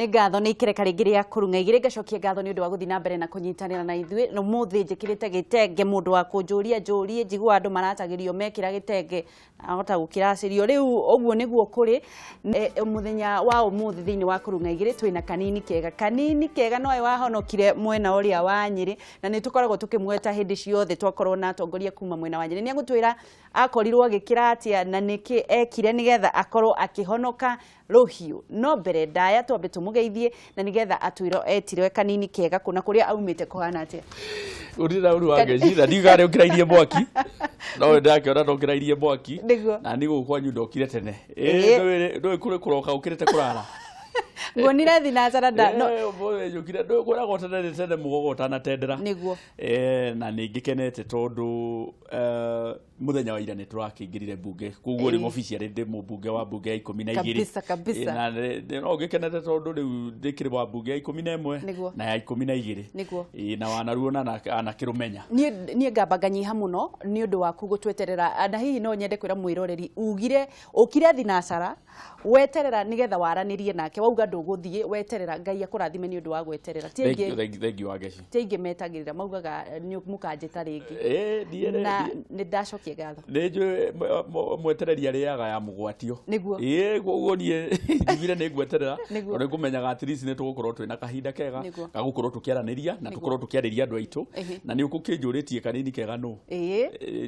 Nĩ ngatho nĩ ikereka rĩngĩ rĩa kũrung'a igĩrĩ. Ngacokia ngatho nĩ ũndũ wa gũthiĩ na mbere na kũnyitanĩra na ithuĩ. Na ũmũthĩ njĩkĩrĩte gĩtenge, mũndũ wa kũnjũria njũrie, njiguaga andũ maratagĩrio mekĩra gĩtenge ahota gũkĩracĩrio. Rĩu ũguo nĩguo kũrĩ. Mũthenya wa ũmũthĩ thĩinĩ wa kũrung'a igĩrĩ twĩna kanini kega, kanini kega nowe wahonokire mwena ũrĩa wa Nyĩrĩ, na nĩ tũkoragwo tũkĩmweta hĩndĩ ciothe twakorwo na atongoria kuma mwena wa Nyĩrĩ. Nĩ egũtwĩra akorirwo agĩkĩra atĩa na nĩkĩ ekire nĩgetha akorwo akĩhonoka rũhiũ. No mbere ndaya twambe tũmũgeithie na nĩgetha atwĩre etirwe kanini kega kũna kũrĩa aumĩte kũhana atĩa. Gũtirĩ na ũru wa ngeci na ndiuga nĩ ũkĩrairie mwaki, no ndakĩona no ũkĩrairie mwaki. Nĩguo. Na niĩ gũkũ kwanyu ndokire tene. Ĩĩ. Ndũĩ kũrĩ kũroka ũkĩrĩte kũrara. Nguonire thinacara nda no. Ũmũthĩ njũkire, ndũĩ kwĩragwo tene nĩ tene mũgogo ũtanatendera. Nĩguo. Na nĩ ngĩkenete tondũ mũthenya wa ira nĩ tũrakĩingĩrire mbunge, koguo rĩu officially ndĩ mũmbunge wa mbunge ya 12. Kabisa, kabisa. Na no ngĩkenete tondũ rĩu ndĩkĩrĩ wa mbunge ya 11 na ya 12. Na wanaruo na anakĩrũmenya. Niĩ ngamba nganyiha mũno nĩ ũndũ waku gũtweterera, na hihi no nyende kwĩra mwĩroreri ugire ũkire thinacara weterera nigetha waranĩrie nake, wauga ndũgũthiĩ weterera. Ngai akũrathime nĩ ũndũ wa gweterera. Ti Thank aingĩ you, thank you, thank you, Wangechi. Ti aingĩ metagĩrĩra, maugaga nĩ mũkanjĩta rĩngĩ. Niĩ Na nĩ ndacokia ngatho. Nĩ njũĩ mwetereri arĩaga ya mũgwatio. Nĩguo. Koguo niĩ njugire nĩ ngweterera. Nĩguo. Tondũ ngũmenyaga at least nĩ tũgũkorwo twĩna kahinda kega Nĩguo. ga gũkorwo tũkĩaranĩria na tũkorwo tũkĩarĩria andũ aitũ. Na nĩ ũgũkĩnjũrĩtie kanini kega nũ.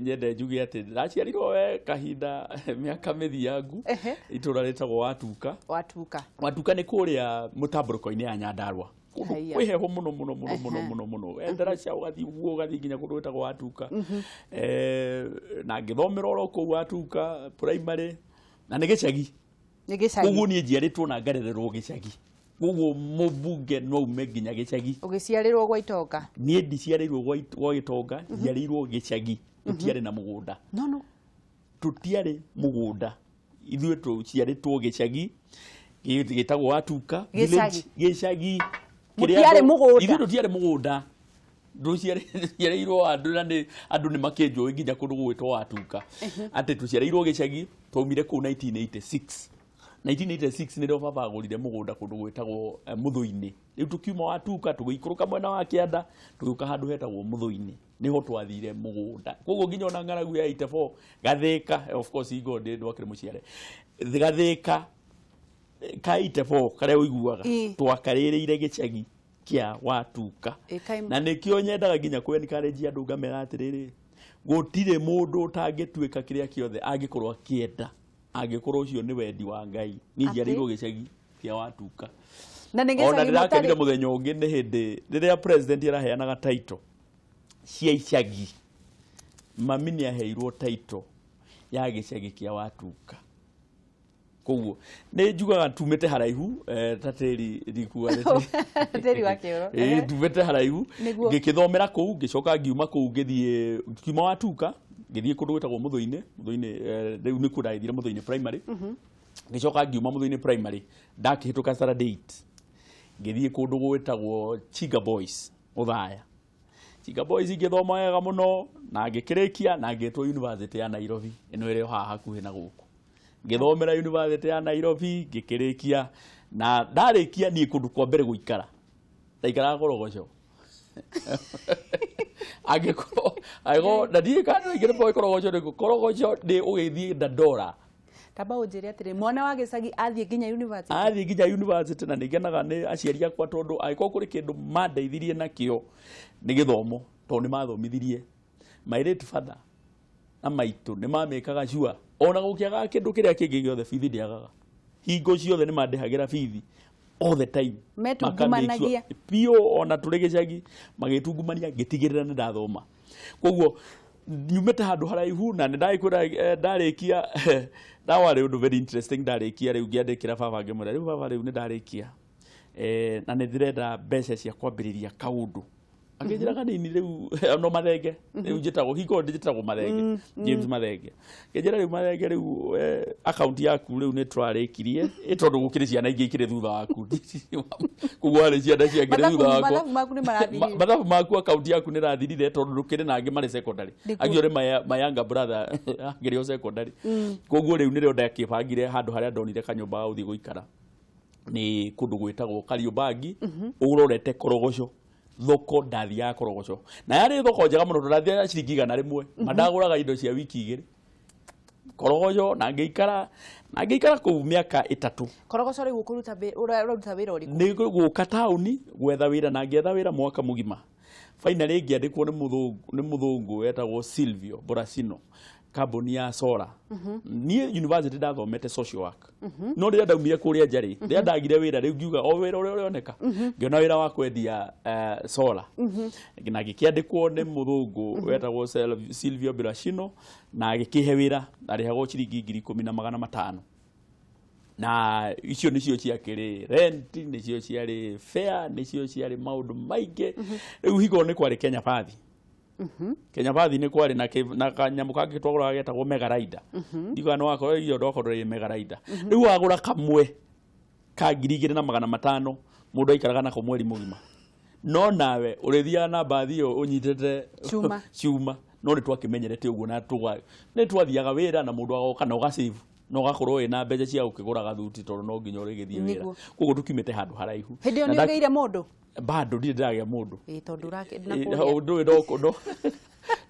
Nyende njuge atĩ ndaciarirwo we kahinda mĩaka mĩthiangu itũra rĩtagwo Watuka. Watuka. Watuka nĩ kũrĩa mũtambũrũko-inĩ ya Nyandarua. Kũndũ Haiya. kwĩ heho mũno mũno mũno mũno mũno mũno. Wethera cia ũgathiĩ ũguo ũgathiĩ nginya kũndũ gwĩtagwo Watuka. Na ngĩthomera oro kũu Watuka primary, na nĩ gĩcagi. Nĩ gĩcagi. Koguo niĩ njiarĩtwo na ngarererwo gĩcagi. Koguo mũmbunge no ume nginya gĩcagi. Ũgĩciarĩrwo gwa itonga? Niĩ ndiciarĩirwo gwa gĩtonga, njiarĩirwo gĩcagi. Tũtiarĩ na mũgũnda. No, no. Tũtiarĩ mũgũnda. Ithuĩ tũciarĩtwo gĩcagi gĩtagwo Watuka. Gĩcagi. Gĩcagi. Mũtiarĩ mũgũnda. Ithuĩ tũtiarĩ mũgũnda. Tũciarĩirwo andũ na nĩ andũ nĩ makĩnjũĩ nginya kũndũ gũgwĩtwo Watuka. Atĩ tũciarĩirwo gĩcagi, twaumire kũu 1986. 1986 nĩrĩo baba agũrire mũgũnda kũndũ gwĩtagwo Mũthũinĩ. Rĩu tũkiuma Watuka tũgĩikũrũka mwena wa kĩanda tũgĩũka handũ hetagwo Mũthũinĩ. Nĩho twathire mũgũnda. Koguo nginya ona ng'aragu ya 84 Gathĩka, of course hingo ndĩ ndwakĩrĩ mũciare. Gathĩka ka 84 karĩa ũiguaga twakarĩrĩire gĩcagi kĩa Watuka. Na nĩkĩo nyendaga nginya kũ encourage andũ ngamera atĩrĩrĩ, gũtirĩ mũndũ ũtangĩtuĩka kĩrĩa kĩothe angĩkorwo akĩenda, angĩkorwo ũcio nĩ wendi wa Ngai. Niĩ njiarĩirwo gĩcagi kĩa Watuka. Na nĩ Ona gĩcagi ndĩrakenire mũtarĩ mũthenya ũngĩ nĩ hĩndĩ rĩrĩa president araheanaga title cia icagi, mami nĩ aheirwo title ya gĩcagi kĩa Watuka. Koguo nĩ njugaga tumĩte haraihu, ta tĩri ndikuga nĩ tĩri. Tĩri wa kĩoro. Tumĩte haraihu. Nĩguo. Ngĩkĩthomera kũu, ngĩcoka ngiuma kũu ngĩthiĩ, ngiuma Watuka ngĩthiĩ kũndũ gwĩtagwo Mũthũinĩ, Mũthũinĩ, rĩu nĩkuo ndagĩthire Mũthũinĩ primary. Ngĩcoka ngiuma Mũthũinĩ primary, ndakĩhĩtũka standard 8 ngĩthiĩ kũndũ gwĩtagwo Chinga Boys Othaya. Chinga Boys ngĩthoma wega mũno na ngĩkĩrĩkia na ngĩtwo University ya Nairobi ĩno ĩrĩ o haha hakuhĩ na gũkũ. Ngĩthomera University ya Nairobi ngĩkĩrĩkia, na ndarĩkia niĩ kũndũ kwa mbere gũikara ndaikaraga Korogocho. Angĩkorwo na ndiũĩ kana andũ aingĩ nĩ moĩ Korogocho nĩ kũ. Korogocho nĩ ũgĩthiĩ Dandora. Tamba ũnjĩre atĩrĩ, mwana wa gĩcagi athiĩ nginya university? Athiĩ nginya university, na nĩngenaga nĩ aciari akwa tondũ angĩkorwo kũrĩ kĩndũ mandeithirie nakĩo nĩ gĩthomo, tondũ nĩ mathomithirie. My late father na maitũ nĩ mamĩkaga sure ona gũkĩagaga kĩndũ kĩrĩa kĩngĩ gĩothe, bithi ndĩagaga. Hingo ciothe nĩ mandĩhagĩra bithi all the time. Metungumanagia. Maka make sure biũ ona tũrĩ gĩcagi magĩtungumania, ngĩtigĩrĩra nĩ ndathoma. Koguo nyumĩte handũ haraihu na nĩ ndagĩkwĩra, ndarĩkia ndawarĩ ũndũ very interesting. Ndarĩkia rĩu ngĩandĩkĩra baba ngĩmwĩra, rĩu baba, rĩu nĩ ndarĩkia, na nĩ ndĩrenda mbeca cia kwambĩrĩria kaũndũ. Akĩnjĩra kanini rĩu no Mathenge, rĩu njĩtagwo hingo njĩtagwo Mathenge, James Mathenge. Akĩnjĩra rĩu Mathenge, rĩu account yaku rĩu nĩ tũrarĩkirie ĩ tondũ gũkĩrĩ ciana ingĩ ikĩrĩ thutha waku, koguo harĩ ciana ciangĩrĩ thutha wakwa. Mathabu maku nĩ marathirire. Mathabu maku, account yaku nĩ ĩrathirire tondũ ndũkĩrĩ na angĩ marĩ secondary. Angĩ ũrĩ my younger brother angĩrĩ o secondary. Koguo rĩu nĩrĩo ndakĩbangire handũ harĩa ndonire kanyũmba ga gũthiĩ gũikara. Nĩ kũndũ gwĩtagwo Kariobangi, ũrorete Korogoco thoko. Ndathiaga Korogoco na yarĩ thoko njega mũno, tondũ ndathiaga ciringi 100 ma ndagũraga indo cia wiki 2 Korogoco, na ngĩikara kũu mĩaka 3. Korogoco rĩu ũkũruta ũraruta wĩra ũrĩkũ? Nĩ gũka taũni gwetha wĩra, na ngĩetha wĩra mwaka mũgima. Finally ngĩandĩkwo nĩ mũthũngũ wetagwo Silvio Borasino, kambuni ya Sora. Niĩ university ndathomete social work, no rĩrĩa ndaumire kũrĩa nja rĩ, rĩrĩa ndagire wĩra rĩu, ngiuga o wĩra ũrĩa ũrĩoneka, ngĩona wĩra wa kwendia solar, na ngĩkĩandĩkwo nĩ mũthũngũ wetagwo Silvio Borasino, na agĩkĩhe wĩra arĩhagwo ciringi 10,500, na icio nĩcio ciakĩrĩ rent, nĩcio ciarĩ fare, nĩcio ciarĩ maũndũ maingĩ. Rĩu hingo nĩ kwarĩ Kenya Bathi. Kenya Bathi nĩ kwarĩ na kanyamũ kangĩ twagũraga getagwo Mega Rider. Ndiugaga nĩ wakorwo irio ndwakorwo ĩ Mega Rider. Rĩu wagũra kamwe ka 2,500, mũndũ aikaraga nako mweri mũgima, no nawe ũrĩthiaga na mbathi ĩyo ũnyitĩte Cuma. Cuma. No nĩ twakĩmenyerete ũguo na nĩ twathiaga wĩra na mũndũ agoka na ũgacave na ũgakorwo wĩna mbeca cia gũkĩgũra gathuti, tondũ no nginya ũrĩgĩthiĩ wĩra. Koguo tũkiumĩte handũ haraihu. Hĩndĩ ĩyo Na nĩ ũgĩire mũndũ? Bado ndirĩ ndĩragĩa mũndũ. Ĩ, tondũ ũrakĩ na Ĩ, kũrĩa. ũndũ ũyũ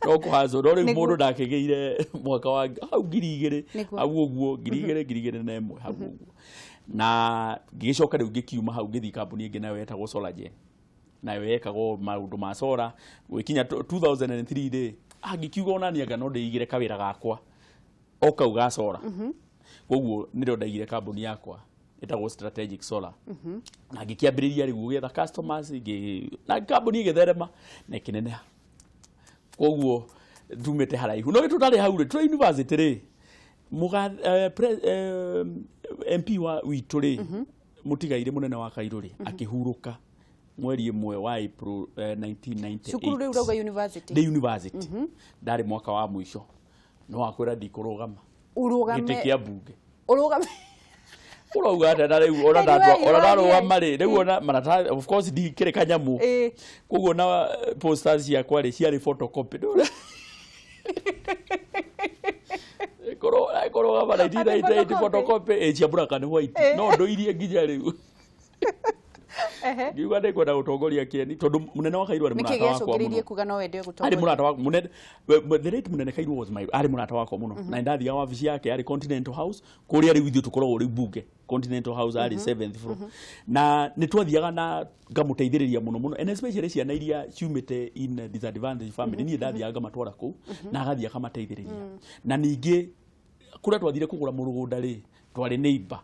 no kũhacwo, no rĩu mũndũ ndakĩgĩire mwaka wa hau 2000 hau ũguo, 2000, 2001 hau ũguo. Na ngĩgĩcoka rĩu ngĩkiuma hau, ngĩthiĩ kambuni ĩngĩ nayo yetagwo Solagen, nayo yekagwo maũndũ ma solar. Gwĩkinya 2003 rĩ, ngĩkiuga ona niĩ anga no ndĩigĩre kawĩra gakwa o kau ga solar. Koguo nĩrĩo ndaigire kambuni yakwa ĩtagwo Strategic Solar, na ngĩkĩambĩrĩria rĩu gũgĩetha customers, na kambuni ĩgĩtherema na ĩkĩneneha. Koguo tumĩte haraihu, no tũtarĩ hau rĩ, tũrĩ university rĩ, MP wa witũ rĩ, mũtigairĩ mũnene wa Kairũ rĩ, akĩhurũka mweri 1 wa April 1998. Cukuru rĩu ũrauga university? Ndĩ university, ndarĩ mwaka wa mũico. No wakwĩra ndikũrũgama gĩtĩ Ũrũgame? kĩa mbunge. Ũrũgame? Ũrauga atĩa? Na rĩu ona Anyway, ona iroria. ndarũgama rĩ, rĩu ona maratathi, of course ndikĩrĩ kanyamũ. Koguo na posters ciakwa rĩ, ciarĩ photocopy. Kũrũgama 1998, photocopy. Photocopy ĩ cia black and white, no ndũirie nginya rĩu. Ngiuga ndĩkwenda gũtongoria kĩeni, tondũ mũnene wa Kairũ arĩ Nĩkĩ mũrata wakwa gĩacũngĩrĩirie mũno. kuga no wende Arĩ gũtongoria? mũrata wakwa mũnene, the late mũnene Kairũ was my, arĩ mũrata wakwa mũno, na ndathiaga wabici yake yarĩ Continental House, kũrĩa rĩu ithuĩ tũkoragwo rĩu bunge. Continental House arĩ seventh floor, na nĩ twathiaga na ngamũteithĩrĩria mũno mũno, and especially ciana iria ciumĩte in a disadvantage family. Niĩ ndathiaga ngamatwara kũu na agathiĩ akamateithĩrĩria. Na ningĩ kũrĩa twathire kũgũra mũgũnda rĩ, twarĩ neighbor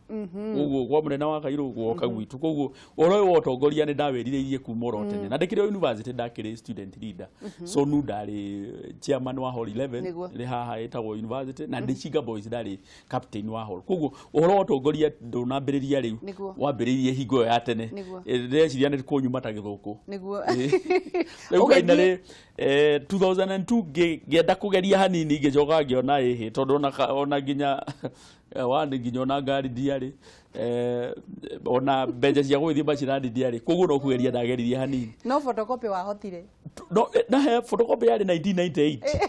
koguo kwa mũnene wa Kairũ gwoka gwitũ. Koguo ũhoro ũyũ wa ũtongoria nĩ ndawĩrirĩirie kuma oro tene, na ndĩkĩrĩ o university ndakĩrĩ student leader, so nu ndarĩ chairman wa hall 11 rĩ haha ĩtagwo university, na ndĩ Chiga Boys ndarĩ captain wa hall. Koguo ũhoro wa ũtongoria ndũnambĩrĩria rĩu, wambĩrĩirie hingo ĩyo ya tene. Ndĩreciria nĩ kũnyuma ta gĩthũkũ. Rĩu Ũgĩthiĩ- finally 2002 ngĩenda kũgeria hanini, ngĩcoka ngĩona ĩhĩ, tondũ ona nginya wani nginya ona ngari ndiarĩ, ona mbeca cia gũgĩthiĩ macinani ndiarĩ. Koguo no kũgeria ndageririe hanini. No photocopy wahotire? No, na he photocopy yarĩ 1998,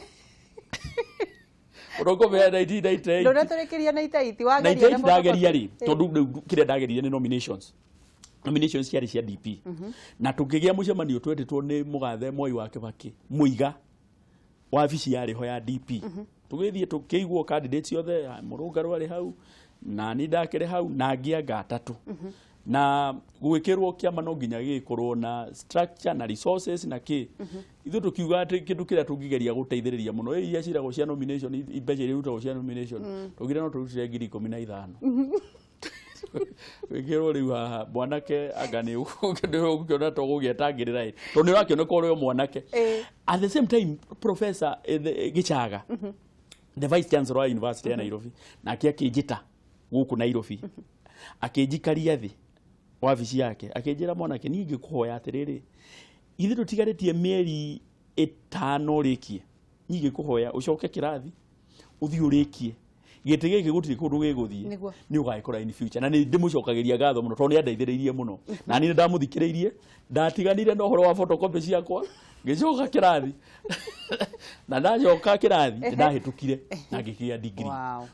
photocopy yarĩ 1998. Ndũnatũrĩkĩria na itaiti wageria na 98 ndageria rĩ, photocopy? Tondũ rĩu kĩrĩa ndageririe nĩ nominations. Nominations ciarĩ cia DP, na tũkĩgĩa mũcemanio twetĩtwo nĩ mũgathe Mwai wa Kĩbakĩ Mũiga, wabici yarĩ ho ya DP. Tũgĩthiĩ tũkĩiguo candidates othe, Mũrũngarũ arĩ hau na niĩ ndakĩrĩ hau na ngĩanga atatũ, na gwĩkĩrwo kĩama no nginya gĩgĩkorwo na structure na resources na kĩ. Ithuĩ tũkiuga atĩ kĩndũ kĩrĩa tũngĩgeria gũteithĩrĩria mũno, ĩ iria ciragwo cia nomination, mbeca iria irutagwo cia nomination, tũgire no tũrutire 15,000. Wĩkĩrwo rĩu haha mwanake anga nĩ ũgũkĩona to gũgĩetangĩrĩra ĩ, tondũ nĩ ũrakĩoneka ũrĩ o mwanake. At the same time, professor Gĩchaga, the vice chancellor wa University ya Nairobi, nake akĩnjĩta gũkũ Nairobi, akĩnjikaria thĩ wabici yake, akĩnjĩra, "Mwanake, niĩ ngĩkũhoya atĩrĩrĩ, ithuĩ tũtigarĩtie mĩeri 5 ũrĩkie, niĩ ngĩkũhoya ũcoke kĩrathi ũthiĩ ũrĩkie gĩtĩ gĩkĩ, gũtirĩ kũndũ gĩgũthiĩ. Nĩ ũgagĩkora in future." Na nĩ ndĩmũcokagĩria ngatho mũno, tondũ nĩ andeithĩrĩirie mũno, na niĩ nĩ ndamũthikĩrĩirie, ndatiganire na ũhoro wa photocopy ciakwa, ngĩcoka kĩrathi, na ndacoka kĩrathi nĩ ndahĩtũkire na ngĩkĩgĩa degree.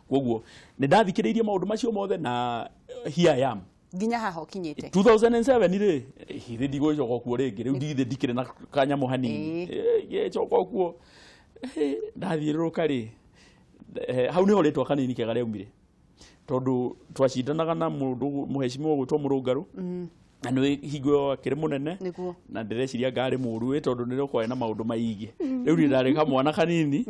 Koguo nĩ ndathikĩrĩirie maũndũ macio mothe na here I am. Nginya haha ũkinyĩte. 2007 rĩ, githĩ ndigũgĩcoka kuo rĩngĩ rĩu, ndigithĩ ndikĩrĩ na kanyamũ hanini. Ngĩcoka kuo, ndathiũrũrũka rĩ, hau nĩho rĩtwa Kanini Kega rĩaumire, tondũ twacindanaga na mũndũ mũhecimiwa gwĩtwo Mũrũngarũ, na nĩ hingo ĩyo akĩrĩ mũnene. Na ndĩreciria ngarĩ mũru ĩ, tondũ nĩrĩo kwarĩ na maũndũ maingĩ. Rĩu niĩ ndarĩ kamwana kanini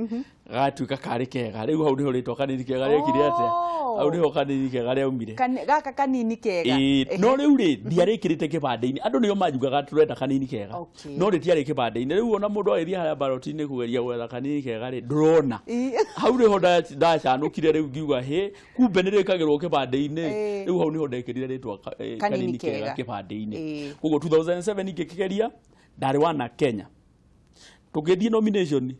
gatuĩka karĩ kega. Rĩu hau nĩho rĩtwa Kanini Kega rĩekire atĩa? Hau nĩho Kanini Kega rĩaumire. Gaka kanini kega. Ĩĩ, no rĩu rĩ, ndiarĩkĩrĩte kĩbandĩ-inĩ. Andũ nĩo manjugaga tũrenda Kanini Kega. No rĩtiarĩ kĩbandĩ-inĩ. Rĩu ona mũndũ agĩthiĩ harĩa ballot-inĩ kũgeria gwetha Kanini Kega rĩ, ndũrona. Hau nĩho ndacanũkire rĩu, ngiuga hĩ, kumbe nĩ rĩkagĩrwo kĩbandĩ-inĩ. Rĩu hau nĩho ndekĩrire rĩtwa Kanini Kanini Kega Kega. kĩbandĩ-inĩ. Koguo 2007 ngĩkĩgeria, ndarĩ wana Kenya, tũgĩthiĩ nomination,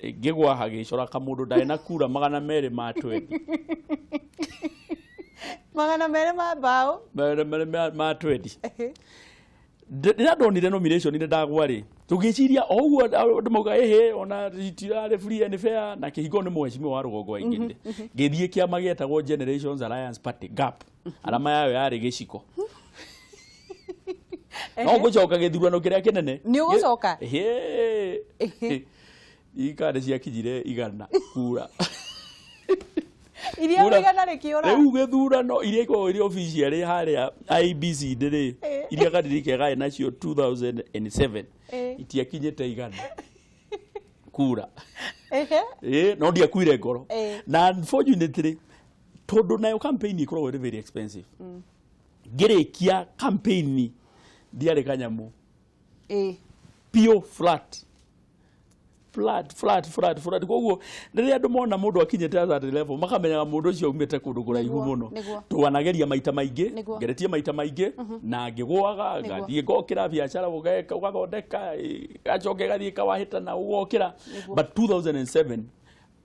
ngĩgwa hagĩcora kamũndũ, ndarĩ na kura 220. 200 ma mbaũ. 220 ma twendi. Rĩrĩa ndonire nomination nĩ ndagwa rĩ, tũgĩciria o ũguo andũ mauga ĩhĩ, ona itirarĩ free and fair, na kĩhingo nĩ mũhecimiwa wa rũgongo waingĩrire. Ngĩthiĩ kĩama gĩetagwo Generations Alliance Party, GAP, arama yayo yarĩ gĩciko. No ngũcoka gĩthurano kĩrĩa kĩnene. Nĩ ũgũcoka? Ĩhĩ. Ikanda ciakinyire 100 kura. Iria 100 rĩkĩũra. Rĩu gĩthurano iria ikoragwo irĩ official harĩa IEBC rĩ, iria Kanini Kega arĩ nacio 2007, itiakinyĩte 100 kura. Ĩĩ, no ndiakuire ngoro. Na unfortunately, tondũ nayo campaign ĩkoragwo ĩrĩ very expensive, ngĩrĩkia campaign ndiarĩ kanyamũ. Pure flat flat flat flat flat. Koguo rĩrĩa andũ mona mũndũ akinyĩte a certain level, makamenyaga mũndũ ũcio aumĩte kũndũ kũraihu mũno. Twanageria maita maingĩ. Ngeretie maita maingĩ na ngĩgũaga. Ngathiĩ ngokĩra, biacara ũgeka, ũgathondeka, gacoka ĩgathiĩ kawahĩtana, ũgokĩra. But 2007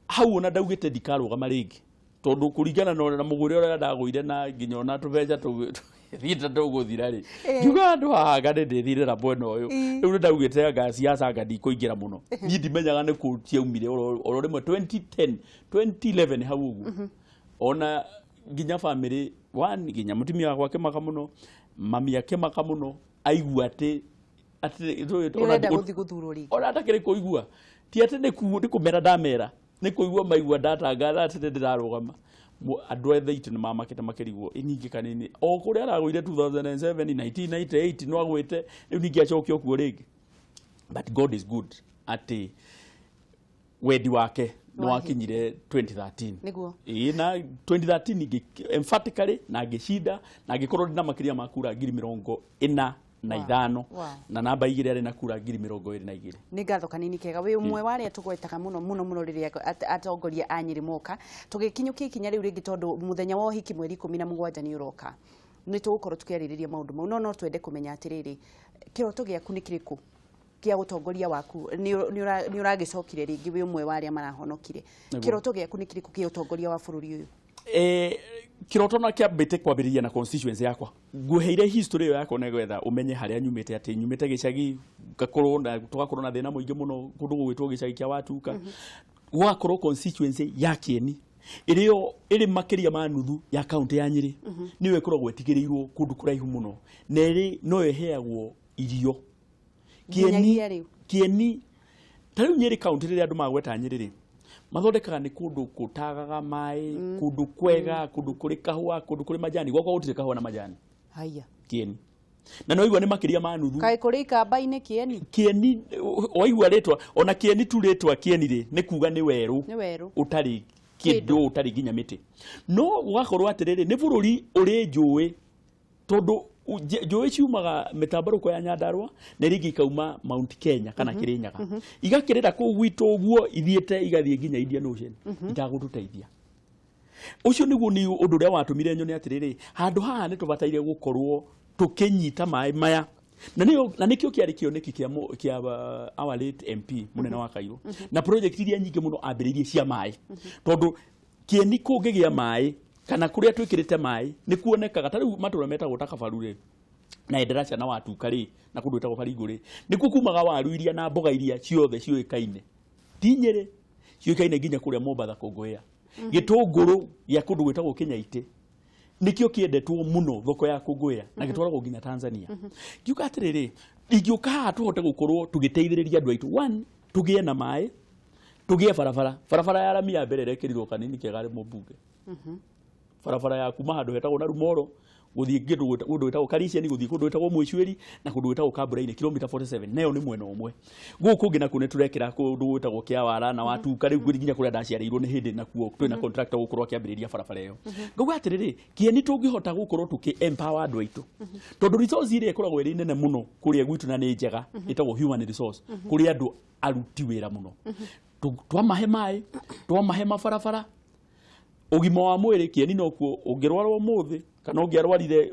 hau ona ndaugĩte ndikarũgama rĩngĩ, tondũ kũringana na mũgũre ũrĩa ndagũire na nginya ona tũbeca tũthiĩte tũgũthira rĩ, ngiuga handũ haha anga nĩ ndĩthire mwena ũyũ. Rĩu nĩ ndaugĩte anga siasa anga ndikũingĩra mũno. Niĩ ndimenyaga nĩ kũ ciaumire oro rĩmwe 2010, 2011 hau ũguo. Ona nginya family one, nginya mũtumia wakwa akĩmaka mũno, mami akĩmaka mũno, aigua atĩ nĩ ũrenda gũthiĩ gũthurwo rĩngĩ. Ona atakĩrĩ kũigua, ti atĩ nĩ kũmera ndamera, nĩ kũigua maigua ndatangatha atĩ nĩ ndĩrarũgama. Andũ othe aitũ nĩ mamakĩte, makĩrigwo ĩ ningĩ Kanini o kũrĩa aragũire 2007, 1998, no agwĩte rĩu ningĩ acokio kuo rĩngĩ. But God is good, atĩ wendi wake nĩ wakinyire 2013. Ĩĩ, na 2013 emphatically na ngĩcinda na ngĩkorwo ndĩ na makĩria ma kura 45,000. Na namba 2 arĩ na kura 22,000. Nĩ ngatho, Kanini Kega. Wĩ ũmwe wa arĩa tũgwetaga mũno mũno mũno rĩrĩa atongoria a Nyĩrĩ moka. Tũgĩkinyũkia ikinya rĩu rĩngĩ, tondũ mũthenya wa ũhiki mweri 17 nĩ ũroka, nĩ tũgũkorwo tũkĩarĩrĩria maũndũ mau, no twende kũmenya atĩrĩrĩ, kĩroto gĩaku nĩ kĩrĩkũ kĩa ũtongoria waku? Nĩ ũragĩcokire rĩngĩ, wĩ ũmwe wa arĩa marahonokire. Kĩroto gĩaku nĩ kĩrĩkũ kĩa ũtongoria wa bũrũri ũyũ? Kĩroto na kĩambĩte kwambĩrĩria na constituency yakwa. Ngũheire history ĩyo yakwa nĩgetha ũmenye harĩa nyumĩte, atĩ nyumĩte gĩcagi, ngakorwo na tũgakorwo na thĩna mũingĩ mũno kũndũ gũgwĩtwo gĩcagi kĩa Watuka, gũgakorwo constituency ya Kĩeni ĩrĩo ĩrĩ makĩria ma nuthu ya kaunti ya Nyĩrĩ, nĩyo ĩkoragwo ĩtigĩrĩirwo kũndũ kũraihu mũno, na ĩrĩ noyo ĩheagwo irio. Nginyagia rĩu. Kĩeni ta rĩu Nyĩrĩ kaunti, rĩrĩa andũ magweta Nyĩrĩ rĩ, mathondekaga nĩ kũndũ gũtagaga maĩ, kũndũ kwega, kũndũ kũrĩ kahũa, kũndũ kũrĩ majani. Gwakwa gũtirĩ kahũa na majani. Haya. Kĩeni na no igua nĩ makĩria ma nuthu. Kaĩ kũrĩ ikamba-inĩ Kĩeni? Kĩeni, waigua rĩtwa ona Kĩeni tu, rĩtwa Kĩeni rĩ, nĩ kuga nĩ werũ. Nĩ werũ. Ũtarĩ kĩndũ, ũtarĩ nginya mĩtĩ. No gũgakorwo atĩrĩrĩ, nĩ bũrũri ũrĩ njũĩ, tondũ njũĩ ciumaga mĩtambarũko ya Nyandarũa na iria ingĩ ikauma Mount Kenya kana Kĩrĩnyaga, igakĩrĩra kũu gwitũ ũguo, ithiĩte igathiĩ nginya Indian Ocean itagũtũteithia. Ũcio nĩguo nĩ ũndũ ũrĩa watũmire nyone atĩrĩrĩ, handũ haha nĩ tũbataire gũkorwo tũkĩnyita maĩ maya, na nĩkĩo kĩarĩ kĩoneki kĩa our late MP mũnene wa Kairũ, na project iria nyingĩ mũno ambĩrĩirie cia maĩ, tondũ Kĩeni kũngĩgĩa maĩ kana kũrĩa twĩkĩrĩte maĩ nĩ kuonekaga. Ta rĩu matũra metagwo ta Kabaru rĩ, na Endaraca na Watuka rĩ, na kũndũ gwĩtagwo Baringo rĩ, nĩkuo kumaga waru iria na mboga iria ciothe ciũĩkaine, ti Nyĩrĩ, ciũĩkaine nginya kũrĩa Mombatha, Kũngũĩa. Gĩtũngũrũ gĩa kũndũ gwĩtagwo Kĩnyaitĩ. Nĩkĩo kĩendetwo mũno thoko ya Kũngũĩa na gĩtwaragwo nginya Tanzania. Ngiuga atĩrĩrĩ, ingĩũka haha tũhote gũkorwo tũgĩteithĩrĩria andũ aitũ, one, tũgĩe na maĩ, tũgĩe barabara. Barabara ya rami ya mbere ĩrekĩrirwo Kanini Kega arĩ mũmbunge, barabara ya kuma handũ hetagwo na Rumoro gũthiĩ kũndũ gwĩtagwo Kariciani, gũthiĩ kũndũ gwĩtagwo Mwĩcuĩri na kũndũ gwĩtagwo Kambura-inĩ, kilomita 47, nayo nĩ mwena ũmwe. Gũkũ kũngĩ nakuo nĩ tũrekĩra kũndũ gwĩtagwo Kĩawara na Watuka, rĩu nginya kũrĩa ndaciarĩirwo nĩ hĩndĩ nakuo twĩna contractor gũkorwo akĩambĩrĩria barabara ĩyo. Ngauga atĩrĩrĩ, Kĩeni tũngĩhota gũkorwo tũkĩ empower andũ aitũ, tondũ resource ĩrĩa ĩkoragwo ĩrĩ nene mũno kũrĩa gwitũ na nĩ njega ĩtagwo human resource, kũrĩ andũ aruti wĩra mũno. Twamahe maĩ, twamahe mabarabara, ũgima wa mwĩrĩ, Kĩeni nokuo ũngĩrwara ũmũthĩ kana ũngĩarwarire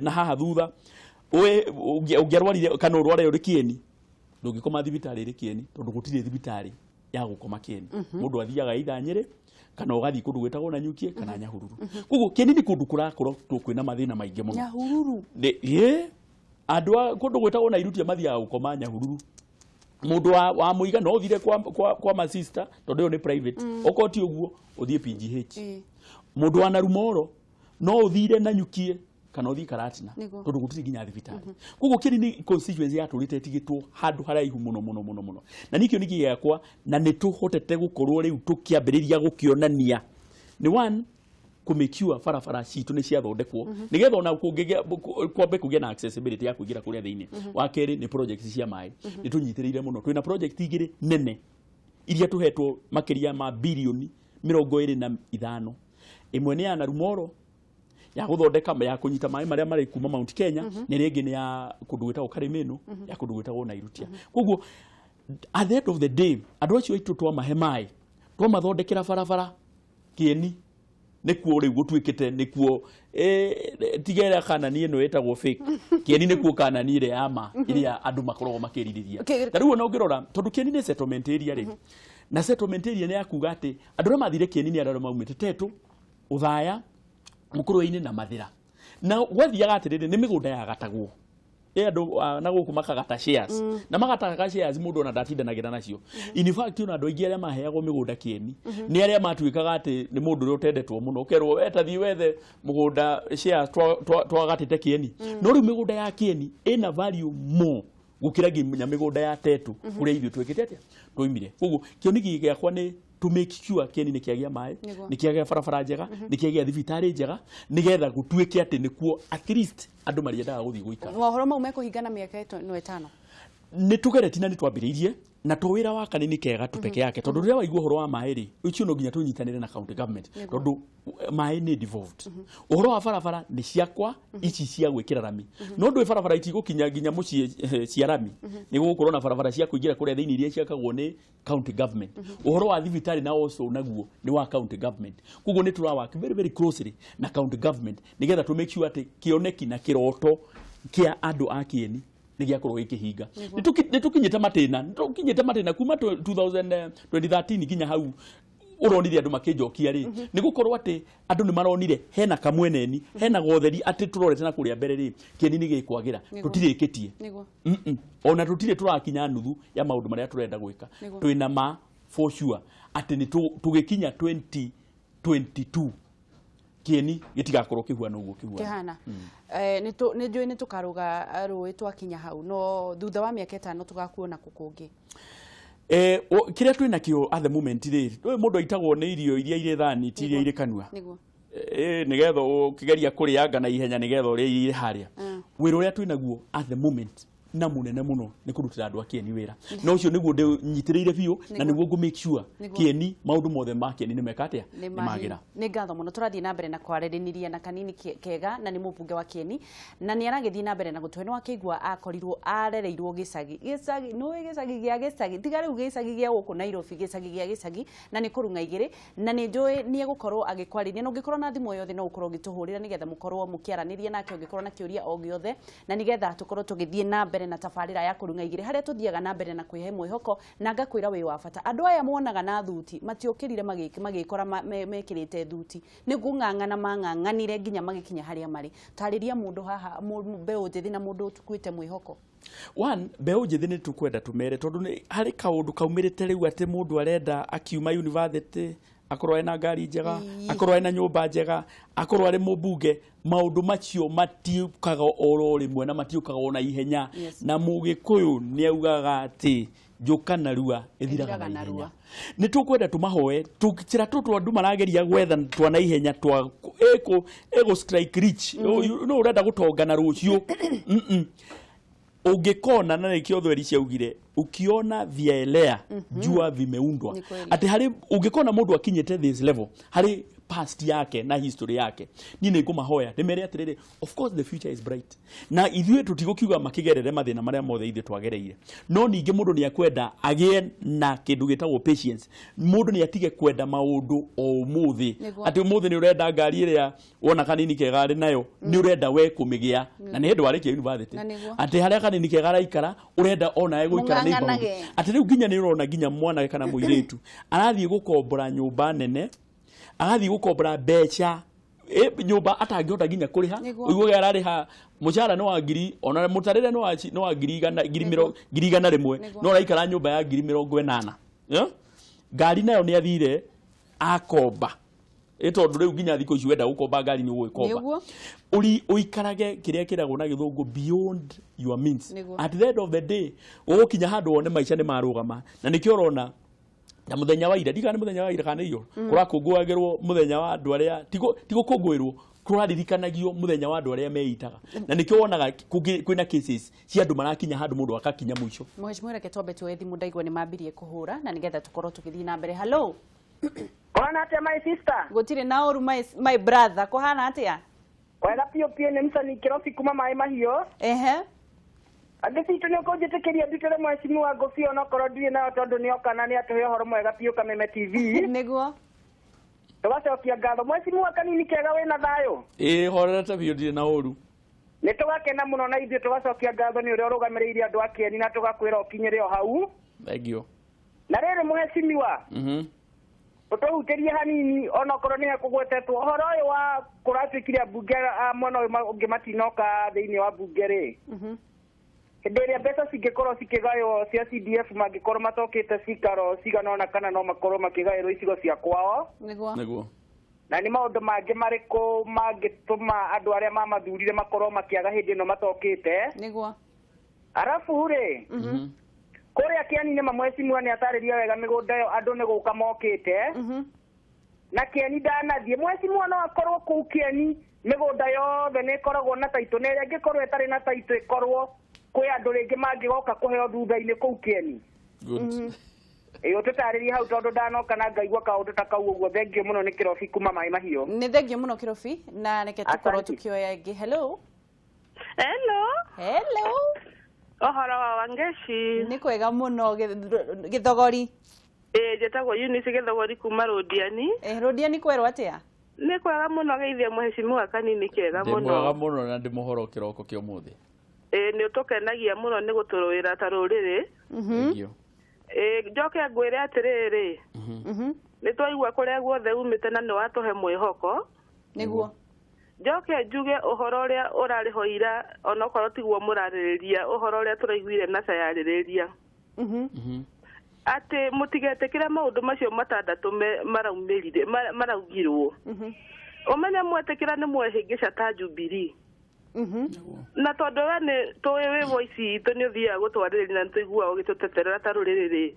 na haha thutha, ũngĩarwarire kana ũrware ũrĩ Kĩeni, ndũngĩkoma thibitarĩ ĩrĩ Kĩeni, tondũ gũtirĩ thibitarĩ ya gũkoma Kĩeni. Mũndũ athiaga either Nyĩrĩ kana ũgathiĩ kũndũ gwĩtagwo Nanyukie kana Nyahururu. Koguo Kĩeni nĩ kũndũ kũrakorwo kwĩna mathĩna maingĩ mũno. Nyahururu? Ĩ, andũ a kũndũ gwĩtagwo Nairutia mathiaga gũkoma Nyahururu. Mũndũ wa mũiga no ũthire kwa masista, tondũ ĩyo nĩ private. Okorwo ti ũguo, ũthiĩ PGH. Mũndũ wa Narumoro no ũthire Nanyukie kana ũthiĩ Karatina, tondũ gũtirĩ nginya thibitarĩ. Koguo Kĩeni nĩ constituency yatũrĩte ĩtigĩtwo handũ haraihu mũno mũno mũno mũno, na nĩ kĩoneki gĩakwa na nĩ tũhotete gũkorwo rĩu tũkĩambĩrĩria gũkĩonania nĩ one kũ make sure barabara citũ nĩ ciathondekwo, nĩgetha ona kũngĩgĩa kwambe kũgĩa na accessibility ya kũingĩra kũrĩa thĩinĩ. Wa kerĩ nĩ project cia maĩ. Nĩ tũnyitĩrĩire mũno, twĩna project igĩrĩ nene iria tũhetwo makĩria ma birioni 25. Ĩmwe nĩ ya Narumoro ya gũthondeka, ya kũnyita maĩ marĩa marĩ kuma Mount Kenya, na ĩrĩa ĩngĩ nĩ ya kũndũ gwĩtagwo Karimeno, ya kũndũ gwĩtagwo Nairutia. Koguo at the end of the day, andũ acio aitũ twamahe maĩ, twamathondekera barabara, Kĩeni nĩkuo rĩu gũtuĩkĩte nĩkuo tiga ĩrĩa Kanani ĩno ĩtagwo fake. Kĩeni nĩkuo Kanani ĩrĩa ya ma, ĩrĩa andũ makoragwo makĩrirĩria. Ta rĩu ona ũngĩrora, tondũ Kĩeni nĩ settlement area rĩ, na settlement area nĩ ya kuga atĩ andũ arĩa mathire Kĩeni nĩ arĩa maumĩte Tetu, Ũthaya, Mũkũrwe-inĩ na Mathĩra. Na gwathiaga atĩrĩrĩ, nĩ mĩgũnda yagatagwo ĩ andũ na gũkũ makagata shares, na magataga shares mũndũ ona ndatindanagĩra nacio. In fact, ona andũ aingĩ arĩa maheagwo mĩgũnda Kĩeni nĩ arĩa matuĩkaga atĩ nĩ mũndũ ũrĩa ũtendetwo mũno, ũkerwo we ta thiĩ wethe mũgũnda shares twagatĩte Kĩeni. No rĩu mĩgũnda ya Kĩeni ĩna value more gũkĩra nginya mĩgũnda ya Tetu, kũrĩa ithuĩ twĩkĩte atĩa twaimire. Koguo kĩoneki gĩakwa nĩ to make sure Kĩeni nĩ kĩagĩa maĩ, nĩ kĩagĩa barabara njega, nĩ kĩagĩa thibitarĩ njega, nĩgetha gũtuĩke atĩ nĩkuo at least andũ marĩendaga gũthiĩ gũikara. Mohoro mau mekũhinga na mĩaka ĩno 5? Nĩ tũgeretie na nĩ twambĩrĩirie, na to wĩra wa Kanini Kega tu peke yake, tondũ rĩrĩa waigua ũhoro wa maĩ rĩ, ũcio no nginya tũnyitanĩre na county government, tondũ maĩ nĩ devolved. Ũhoro wa barabara nĩ ciakwa ici cia gwĩkĩra rami, no ndũĩ barabara itigũkinya nginya mũciĩ cia rami, nĩ gũgũkorwo na barabara cia kũingĩra kũrĩa thĩinĩ iria ciakagwo nĩ county government. Ũhoro wa thibitarĩ na also naguo nĩ wa county government. Koguo nĩ tũra work very very closely na county government, nĩgetha tũ make sure atĩ kĩoneki na kĩroto kĩa andũ a Kĩeni nĩ gĩakorwo gĩkĩhinga. Nĩ tũkinyĩte matĩna, nĩ tũkinyĩte matĩna kuma 2000, 2013 nginya hau ũronire andũ makĩnjokia rĩ, nĩ gũkorwo atĩ andũ nĩ maronire hena kamweneni, hena gotheri atĩ tũrorete na kũrĩa mbere rĩ, Kĩeni nĩ gĩkwagĩra. Tũtirĩkĩtie. Ona tũtirĩ tũrakinya nuthu ya maũndũ marĩa tũrenda gwĩka. Twĩna ma for sure atĩ nĩ tũgĩkinya 2022, Kĩeni gĩtigakorwo kĩhuana ũguo kĩhuana. Kĩhana. Nĩ njũĩ nĩ tũkarũga rũĩ twakinya hau, no thutha wa mĩaka 5 tũgakuona kũ kũngĩ? Kĩrĩa twĩ nakĩo at the moment rĩ, ndũĩ mũndũ aitagwo nĩ irio iria irĩ thani, ti iria irĩ kanua. Nĩgetha ũkĩgeria kũrĩanga na ihenya, nĩgetha ũrĩe iria irĩ harĩa. Wĩra ũrĩa twĩ naguo at the moment na mũnene mũno nĩ kũrutĩra andũ a Kĩeni wĩra, na ũcio nĩguo ndĩnyitĩrĩire biũ na nĩguo ngũ make sure Kĩeni, maũndũ mothe ma Kĩeni nĩ meka atĩa, nĩ magĩra. Nĩ ngatho mũno. Tũrathiĩ na mbere na kwarĩrĩria na Kanini Kega, na nĩ mũmbunge wa Kĩeni, na nĩ aragĩthiĩ na mbere na gũtũhe. Nĩ wakĩigua akorirwo arereirwo gĩcagi, gĩcagi nĩũĩ gĩcagi gĩa gĩcagi, tiga rĩu gĩcagi gĩa gũkũ Nairobi, gĩcagi gĩa gĩcagi, na nĩ kũrung'a igĩrĩ, na nĩ njũĩ nĩ egũkorwo agĩkwarĩria, na ũngĩkorwo na thimũ o yothe no ũkorwo ũgĩtũhũrĩra, nĩgetha mũkorwo mũkĩaranĩria nake ũngĩkorwo na kĩũria o gĩothe, na nĩgetha tũkorwo tũgĩthiĩ na mbere na tabarĩra ya kũrung'a igĩrĩ, harĩa tũthiaga na mbere na kwĩhe mwĩhoko na ngakwĩra wĩ wa bata. Andũ aya monaga na thuti matiũkĩrire magĩkora mekĩrĩte thuti, nĩ kũng'ang'ana mang'ang'anire nginya magĩkinya harĩa marĩ. Tarĩria mũndũ haha, mbeũ njĩthĩ na mũndũ ũkuĩte mwĩhoko. One, mbeũ njĩthĩ nĩ tũkwenda tũmere, tondũ nĩ harĩ kaũndũ kaumĩrĩte rĩu atĩ mũndũ arenda akiuma university. Akorwo ena ngari njega, Ii. akorwo ena nyũmba njega, akorwo arĩ mũmbunge, maũndũ macio matiũkaga oro rĩmwe na matiũkaga ona ihenya. Na Mũgĩkũyũ nĩ augaga atĩ njũka narua ĩthiraga Ĩthiraga na ihenya. Narua. Nĩ tũkwenda tũmahoe tũkĩra tũtũ andũ marageria gwetha twa na ihenya twa ĩkũ ĩgũ strike rich, no ũrenda gũtonga na rũciũ. Ũngĩkona na nĩkĩo thweri ciaugire, ukiona vyaelea jua vimeundwa. Ni kweli. Atĩ harĩ ũngĩkona mũndũ akinyĩte this level harĩ past yake na history yake, niĩ nĩ ngũmahoya ndĩmere atĩrĩrĩ, of course the future is bright, na ithuĩ tũtigũkiuga makĩgerere mathĩna marĩa mothe ithuĩ twagereire, no ningĩ mũndũ nĩ akwenda agĩe na kĩndũ gĩtagwo patience. Mũndũ nĩ atige kwenda maũndũ o ũmũthĩ. Atĩ ũmũthĩ nĩ ũrenda ngari ĩrĩa wona kanini kega arĩ nayo, nĩ ũrenda we kũmĩgĩa na nĩ hĩndĩ warĩkia university. Na nĩguo. Atĩ harĩa kanini kega araikara, ũrenda onawe gũikara neighborhood. Mũng'ang'anage. Atĩ rĩu nginya nĩ ũrona nginya mwanake kana mũirĩtu arathiĩ gũkombora nyũmba nene, agathiĩ gũkombora mbeca nyũmba atangĩhota nginya kũrĩha. Ũiguage ararĩha mũcara nĩ wa ngiri, ona mũtarĩre nĩ wa ngiri igana, ngiri 100,000, no araikara nyũmba ya 80,000. Yeah? Ngari nayo nĩ athire akomba, ĩ tondũ rĩu nginya thikũ ici wenda gũkomba ngari nĩ ũgũgĩkomba. Uri ũikarage kĩrĩa kĩragwo na gĩthũngũ beyond your means. At the end of the day ũgũkinya handũ wone maica nĩ marũgama, na nĩkĩo ũrona na mũthenya wa ira, ndikana nĩ mũthenya wa ira kana iyo kũrakũngũagĩrwo mũthenya wa andũ arĩa ti gũkũngũĩrwo, kũraririkanagio mũthenya wa andũ arĩa meitaga, na nĩkĩo wonaga kwĩna cases cia andũ marakinya handũ mũndũ akakinya mũico. Mheshimiwa, reke twambe tuoe thimũ, ndaigua nĩ mambirie kũhũra na nĩgetha tũkorwo tũgĩthiĩ na mbere. Hello. Kũhana atĩa, my sister? Gũtirĩ na ũru, my brother, kũhana atĩa? Wega biũ biũ, nĩ Msanii Kĩrobi kuma Maĩ Mahiũ. Angĩ citũ nĩ ũkũnjĩtĩkĩria ndutĩre mheshimiwa ngũbia onokorwo ndirĩ nayo, tondũ nĩ oka na nĩ atũhe ũhoro mwega biũ Kameme TV. Tũgacokia ngatho. Mheshimiwa kanini kega, wĩna thayũ? Ĩ, horerete biũ, ndirĩ na ũru. Nĩ tũgakena mũno na ithuĩ tũgacokia ngatho nĩ ũrĩa ũrũgamĩrĩire andũ a Kĩeni na tũgakwĩra ũkinyĩre o hau. Thank you. Na rĩrĩ, mheshimiwa, ũtũhutĩrie hanini onokorwo nĩ hekũgwetetwo ũhoro ũyũ wa kũratuĩkire ambunge a mwena ũyũ ũngĩ matinoka thĩinĩ wa mbunge rĩ, hĩndĩ ĩrĩa mbeca cingĩkorwo cikĩgaywo cia CDF, mangĩkorwo matokĩte cikaro cigana ũna, kana no makorwo makĩgaĩrwo icigo cia kwao? Na nĩ maũndũ mangĩ marĩkũ mangĩtũma andũ arĩa mamathurire makorwo makĩaga hĩndĩ ĩno matokĩte? Arabu rĩ, kũrĩa Kĩeni-inĩ ma mheshimiwa nĩ atarĩria wega mĩgũnda ĩyo andũ nĩ gũka mokĩte, na Kĩeni ndanathiĩ. Mheshimiwa, no akorwo kũu Kĩeni mĩgũnda yothe nĩ ĩkoragwo na taitũ, na ĩrĩa ĩngĩkorwo ĩtarĩ na taitũ ĩkorwo kwĩ andũ rĩngĩ mangĩgoka kũheo thutha-inĩ kũu Kĩeni? Ĩ, ũtũtarĩrie hau tondũ ndanoka na ngaigua kaũndũ ta kau ũguo. Thengiũ mũno, nĩ Kĩrobi kuma Maĩ Mahiũ. Nĩ thengio mũno, Kĩrobi, na reke tũkorwo Asante. tukĩoya ĩngĩ. Hello. Hello. Hello. Ũhoro wa Wangeci? Nĩ kwega mũno, Gĩthogori. Ĩ, njĩtagwo Eunice Gĩthogori kuma Rũndiani. Eh, Rũndiani kwerwo atĩa? Nĩ kwega mũno, geithia mheshimiwa kanini kega. Ndĩ mwega Mũno. Mũno na ndĩ mũhoro kĩroko kĩa ũmũthĩ. Ĩ, nĩ ũtũkenagia mũno nĩ gũtũrũĩra ta rũrĩrĩ. Thank you. Ĩ, njoke ngwĩre atĩrĩrĩ, nĩ twaigua kũrĩa guothe umĩte na nĩ watũhe mwĩhoko. Njoke njuge ũhoro ũrĩa ũrarĩho ira, onokorwo tiguo mũrarĩrĩria, ũhoro ũrĩa tũraiguire NASA yarĩrĩria atĩ mũtigetĩkĩre maũndũ macio matandatũ maraumĩrire, maraugirwo. Ũmenye mwetĩkĩra nĩ mwehĩngĩca ta Jubilee, na tondũ we nĩ tũĩ wĩ voice itũ, nĩ ũthiaga gũtwarĩrĩria na nĩ tũiguaga ũgĩtũteterera ta rũrĩrĩ rĩ,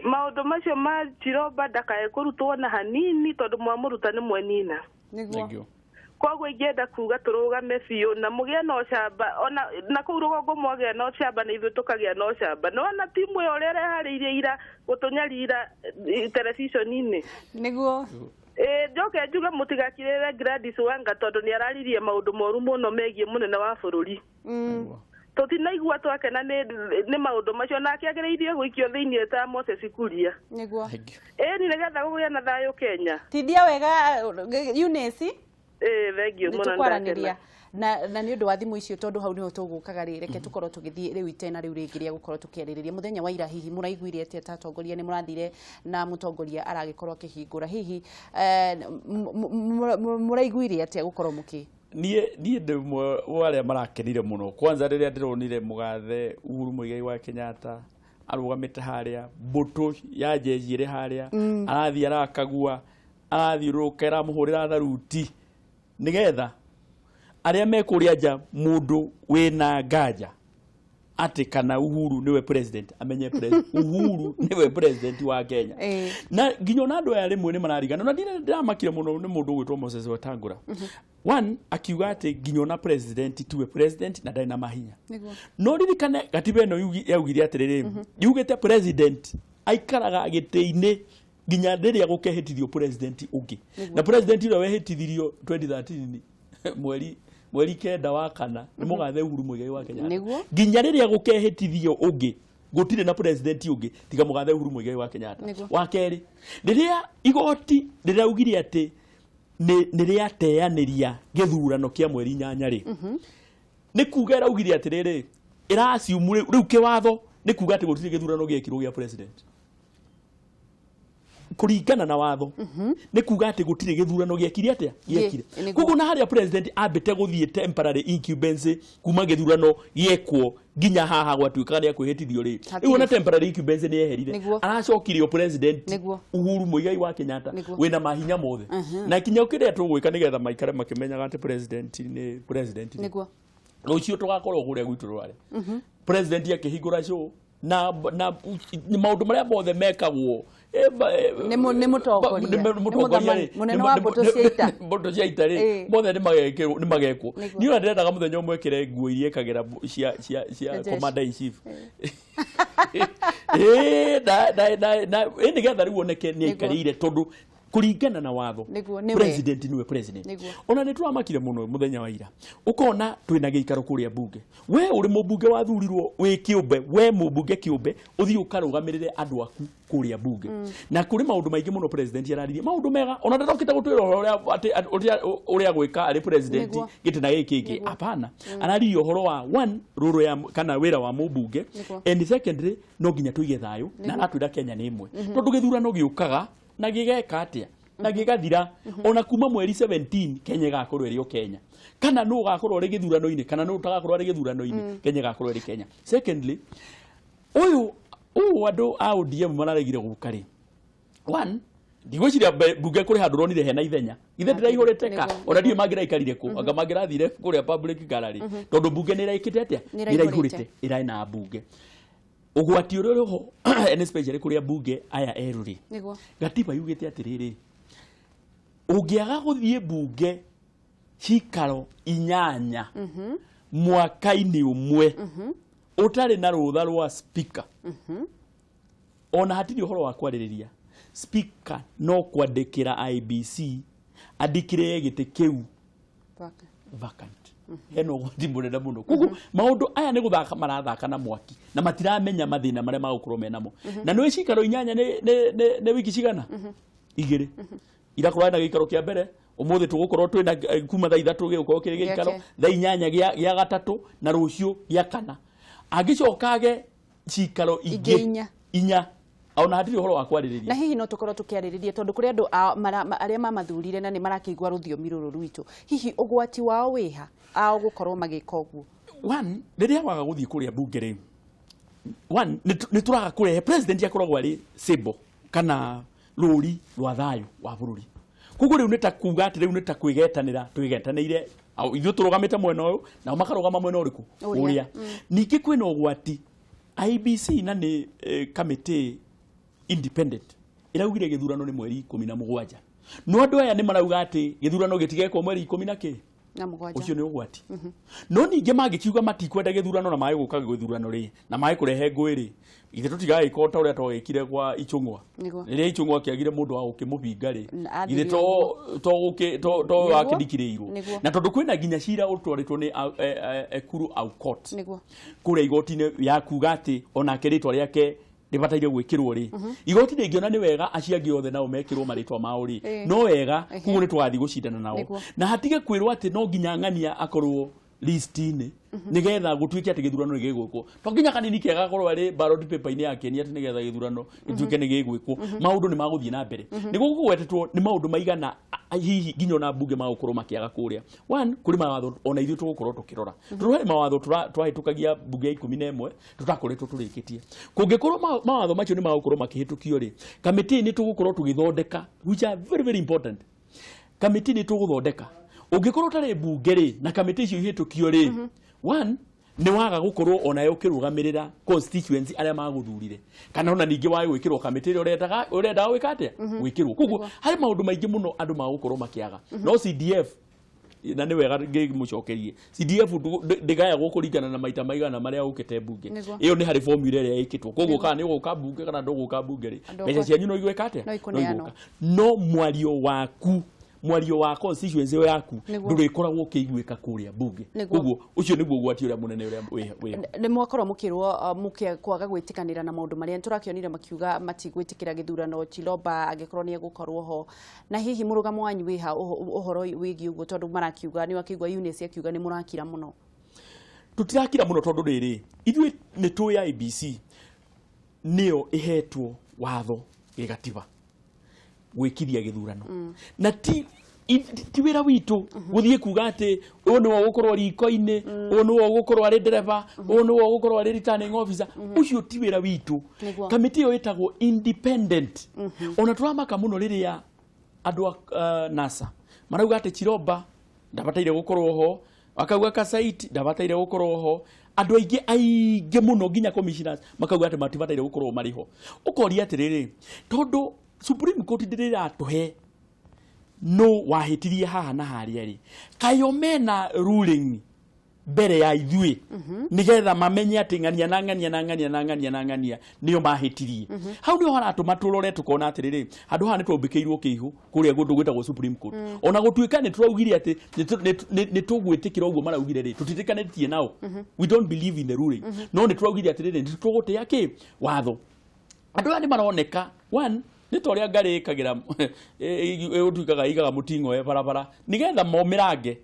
maũndũ macio ma Chiromba ndakae kũrutwo na hanini, tondũ mwamũruta nĩ mwenina. Thank you. Koguo ingĩenda kuga tũrũgame biũ na mũgĩe na ũcamba, ona na kũu rũgongo mwagĩa na ũcamba na ithuĩ tũkagĩa na ũcamba. Nĩwona timu ĩyo ũrĩa ĩreharĩirie ira gũtũnyarira terebiceni-inĩ. Ĩ, njoke njuge mũtigakirĩre Gladys Wanga, tondũ nĩ araririe maũndũ moru mũno megiĩ mũnene wa bũrũri. Tũtinaigua twakena nĩ maũndũ macio, nake agĩrĩirie gũikio thĩinĩ ta Moses Kuria. Thank you. Ĩni nĩgetha kũgĩe na thayũ Kenya. Tindia wega, Eunice. Ĩ, thengiũ Nĩ mũno. tũkwaranĩria na nĩ ũndũ wa thimũ icio, tondũ hau nĩho tũgũkaga rĩ, reke tũkorwo tũgĩthiĩ rĩu itena rĩu rĩngĩ rĩa gũkorwo tũkĩarĩrĩria mũthenya wa ira. Hihi mũraiguire atĩa ta atongoria? Nĩ mũrathire na mũtongoria aragĩkorwo akĩhingũra, hihi mũraiguire atĩa gũkorwo mũkĩ Niĩ ndĩ ũmwe wa arĩa marakenire mũno, kwanza rĩrĩa ndĩronire mũgathe Uhuru Muigai wa Kenyatta, Arũgamĩte harĩa, mbũtũ ya jeshi ĩrĩ harĩa, arathiĩ arakagua, arathiũrũrũka, ĩramũhũrĩra tharuti nĩgetha arĩa me kũrĩa nja, mũndũ wĩna nganja atĩ kana Uhuru nĩwe president amenye Uhuru nĩwe president wa Kenya. Na nginya ona andũ aya rĩmwe nĩ mararigana na ndĩramakire mũno nĩ mũndũ ũgwĩtwo Moses Wetangula. One, akiuga atĩ nginya ona president tiwe president na ndarĩ na mahinya. No ririkane gatiba ĩno yaugire atĩrĩrĩ, yugĩte president aikaraga gĩtĩ-inĩ nginya rĩrĩa gũkehĩtithio president ũngĩ, na president ũrĩa wehĩtithirio 2013 mweri 9 wa kana nĩ mũgathe Uhuru Muigai wa Kenyatta. Nginya rĩrĩa gũkehĩtithio ũngĩ, gũtirĩ na president ũngĩ tiga mũgathe Uhuru Muigai wa Kenyatta. Wa kerĩ, rĩrĩa igoti rĩraugire atĩ nĩ rĩateanĩria gĩthurano kĩa mweri 8 rĩ, nĩ kuga ĩraugire atĩrĩrĩ, ĩraciumu rĩu kĩwatho nĩ kuga atĩ gũtirĩ gĩthurano gĩekirwo gĩa president kũringana na watho. Nĩ kuga atĩ gũtirĩ gĩthurano gĩekire atĩa, gĩekire. Koguo na harĩa president ambĩte gũthiĩ temporary incumbency kuma gĩthurano gĩekwo nginya haha gwatuĩkaga nĩ akwĩhĩtithio rĩ, rĩu ona temporary incumbency nĩ yeherire. Aracokire o president Uhuru Muigai wa Kenyatta wĩna mahinya mothe na kinya kĩrĩa tũgwĩka nĩgetha maikare makĩmenyaga atĩ president nĩ president rĩ. Rũciũ tũgakorwo kũrĩa gwitũ rware president akĩhingũra show na maũndũ marĩa mothe mekagwo. Nĩ mũtongoria. Nĩ mũtongoria rĩ. Mũnene wa mbũtũ cia ita. Mbũtũ cia ita rĩ, mothe nĩ magekĩrwo, nĩ magekwo. Niĩ ona ndĩrendaga mũthenya ũmwe ĩkĩre nguo iria ĩkagĩra cia Jeshi. Commander in chief, na nĩgetha rĩu oneke nĩ aikarĩire, tondũ kũringana na watho Nĩwe. president nĩwe president. Ona nĩ tũramakire mũno mũthenya wa ira, ũkona twĩna gĩikaro kũrĩa bunge, we ũrĩ mũmbunge wathurirwo wĩ kĩũmbe, we mũmbunge kĩũmbe, ũthiĩ ũkarũgamĩrĩre andũ aku kũrĩa bunge, na kũrĩ maũndũ maingĩ mũno president araririe, maũndũ mega, ona ndarokĩte gũtwĩra ũhoro ũrĩa atĩ ũrĩa gwĩka arĩ president gĩtĩ na gĩkĩ kĩngĩ, hapana. Araririe ũhoro wa one rũrũ ya kana wĩra wa mũmbunge, and secondly no nginya tũige thayũ, na aratwĩra Kenya nĩ ĩmwe, tondũ gĩthurano gĩũkaga na gĩgeka atĩa na gĩgathira. Ona kuma mweri 17 Kenya ĩgakorwo ĩrĩ o Kenya, kana nũ ũgakorwo ũrĩ gĩthurano-inĩ kana nũ ũtagakorwo arĩ gĩthurano-inĩ, Kenya ĩgakorwo ĩrĩ Kenya. Secondly, ũyũ ũũ andũ a ODM mararegire gũka rĩ, one, ndigwĩciria mbunge kũrĩ handũ ronire hena ithenya, ithe ndĩraihũrĩte ka. Ona ndiũĩ mangĩraikarire kũ, anga mangĩrathire kũrĩa public gallery, tondũ mbunge nĩ ĩraikĩte atĩa? Nĩ nĩ ĩraihũrĩte. Ĩraihũrĩte, ĩraĩ na mbunge. Ũgwati ũrĩa ũrĩ ho, and especially kũrĩa mbunge aya erũ rĩ, gatiba yugĩte atĩrĩrĩ, ũngĩaga gũthiĩ mbunge cikaro 8 mwaka-inĩ ũmwe ũtarĩ na rũtha rwa speaker, ona hatirĩ ũhoro wa kwarĩrĩria, speaker no kwandĩkĩra IEBC andĩkĩre gĩtĩ kĩu vacant. Hena ũgwati mũnene mũno. Koguo maũndũ aya nĩ gũthaka marathaka na mwaki na matiramenya mathĩna marĩa magũkorwo menamo. Na nĩ cikaro 8 nĩ wiki cigana 2 irakorwo na gĩikaro kĩa mbere, ũmũthĩ tũgũkorwo twĩna kuma thaa 3 gĩgũkorwo kĩrĩ gĩikaro, thaa 8 gĩa gatatũ, na rũciũ gĩa kana. Angĩcoka age cikaro ingĩ ingĩ 4. 4, ona hatirĩ ũhoro wa kwarĩrĩria. Na hihi no tũkorwo tũkĩarĩrĩria, tondũ kũrĩ andũ arĩa mamathurire na nĩ marakĩigua rũthiomi rũrũ rwitũ, hihi ũgwati wao wĩha ao gũkorwo magĩka ũguo? One, rĩrĩa waga gũthiĩ kũrĩa mbunge rĩ, one, nĩ tũraga kũrehe president akoragwo arĩ symbol kana rũri rwa thayũ wa bũrũri. Koguo rĩu nĩ ta kuga atĩ rĩu nĩ ta kwĩgetanĩra twĩgetanĩire, ithuĩ tũrũgamĩte mwena ũyũ nao makarũgama mwena ũrĩkũ? Ũrĩa. Ũrĩa. Ningĩ kwĩna ũgwati IEBC na nĩ kamĩtĩ independent ĩraugire gĩthurano nĩ mweri 17, no andũ aya nĩ marauga atĩ gĩthurano gĩtigekwo mweri ikũmi na kĩ Na 7. Ũcio nĩ ũgwati. No ningĩ mangĩkiuga matikwenda gĩthurano na mage gũka gĩthurano rĩ, na mage kũrehe ngũĩ rĩ, ithe tũtigagĩka ta ũrĩa twagĩkire kwa Ichung'wa. Rĩrĩa Ichung'wa kĩagire mũndũ wa gũkĩmũbinga rĩ, Na athire ithe to wakĩndikĩrĩirwo. Na tondũ kwĩna nginya cira ũtwarĩtwo nĩ Ekuru Aukot kũrĩa igoti-inĩ ya kuga atĩ onake rĩtwa rĩake rĩbataire gwĩkĩrwo rĩ, igoti rĩngĩona nĩ wega acio angĩ othe nao mekĩrwo marĩtwa mao rĩ, no wega. Koguo nĩ tũgathiĩ gũcindana nao na hatige kwĩrwo atĩ no nginya ng'ania akorwo. list-inĩ nĩgetha gũtuĩke atĩ gĩthurano nĩ gĩgwĩkwo. To nginya kanini kega gakorwo arĩ ballot paper-inĩ ya Kenya atĩ nĩgetha gĩthurano gĩtuĩke nĩ gĩgwĩkwo. Maũndũ nĩ magũthiĩ na mbere. Nĩ gũkũgwetetwo nĩ maũndũ maigana hihi nginya ona mbunge magũkorwo makĩaga kũrĩa. One, kũrĩ mawatho ona ithuĩ tũgũkorwo tũkĩrora, tondũ harĩ mawatho twahĩtũkagia mbunge ya 11 tũtakoretwo tũrĩkĩtie. Kũngĩkorwo mawatho macio nĩ magũkorwo makĩhĩtũkio rĩ, kamĩtĩ nĩ tũgũkorwo tũgĩthondeka, which are very very important. Kamĩtĩ nĩ tũgũthondeka, ũngĩkorwo ũtarĩ mbunge rĩ, na kamĩtĩ icio ihĩtũkio rĩ, one, nĩ waga gũkorwo onawe ũkĩrũgamĩrĩra constituency arĩa magũthurire, kana ona ningĩ wage gwĩkĩrwo kamĩtĩ ĩrĩa ũrendaga gwĩka atĩa, gwĩkĩrwo. Koguo harĩ maũndũ maingĩ mũno andũ magũkorwo makĩaga. No CDF, na nĩ wega ngĩmũcokerie, CDF ndĩgayagwo kũringana na maita maigana marĩa ũkĩte mbunge. Ĩyo nĩ harĩ formula ĩrĩa ĩkĩtwo. Koguo kana nĩ ũgũka mbunge kana ndũgũka mbunge rĩ, Andũ mbeca cianyu no igwĩka atĩa? No ikũneanwo. Igũka. No mwario waku, mwario wa constituency ĩyo yaku, ndũrĩkoragwo ũkĩiguĩka kũrĩa mbunge. Koguo ũcio nĩguo ũgwati ũrĩa mũnene ũrĩa wĩ. Nĩ mwakorwo mũkĩrwo mũkĩa kwaga gwĩtĩkanĩra na maũndũ marĩa tũrakĩonire makiuga matigwĩtĩkĩra gĩthurano Chiloba angĩkorwo nĩ egũkorwo ho. Na hihi mũrũgamo wanyu wĩha ũhoro wĩgiĩ ũguo, tondũ marakiuga nĩ wakĩigua Eunice akiuga nĩ mũrakira mũno? Tũtirakira mũno, tondũ rĩrĩ, ithuĩ nĩ tũĩ IEBC nĩyo ĩhetwo watho gĩgatiba gwĩkithia gĩthurano, na ti wĩra witũ gũthiĩ kuga atĩ ũyũ nĩwe ũgũkorwo riko-inĩ, ũyũ nĩwe ũgũkorwo arĩ ndereba, ũyũ nĩwe ũgũkorwo arĩ returning officer. Ũcio ti wĩra witũ. Kamĩtĩ ĩyo ĩtagwo independent. Ona tũramaka mũno rĩrĩa andũ a NASA marauga atĩ Chiroba ndabataire gũkorwo ho, akauga Kasaiti ndabataire gũkorwo ho, andũ aingĩ aingĩ mũno nginya commissioners makauga atĩ matibataire gũkorwo marĩ ho. Ũkoria atĩrĩrĩ, tondũ Supreme Court ndĩrĩ ĩratũhe no wahĩtirie haha na harĩa rĩ, kayo mena ruling mbere ya ithuĩ nigetha mamenye atĩ ng'ania na ng'ania na ng'ania na ng'ania na ng'ania nĩo mahĩtirie? Hau nĩho haratũma tũrore tũkona atĩrĩrĩ, handũ haha nĩ twombĩkĩirwo kĩihũ kũrĩa kũndũ gwĩtagwo Supreme Court. Ona gũtuĩka nĩ tũraugire atĩ nĩ tũgwĩtĩkĩra ũguo maraugire rĩ, tũtitĩkanĩtie nao, we don't believe in the ruling, no nĩ tũraugire atĩrĩrĩ, nĩ tũgũtĩa kĩ watho. Andũ aya nĩ maroneka, one, nĩ ta ũrĩa ngarĩ ĩkagĩra, ĩgũtuĩkaga igaga mũting'oe barabara nĩgetha momĩrange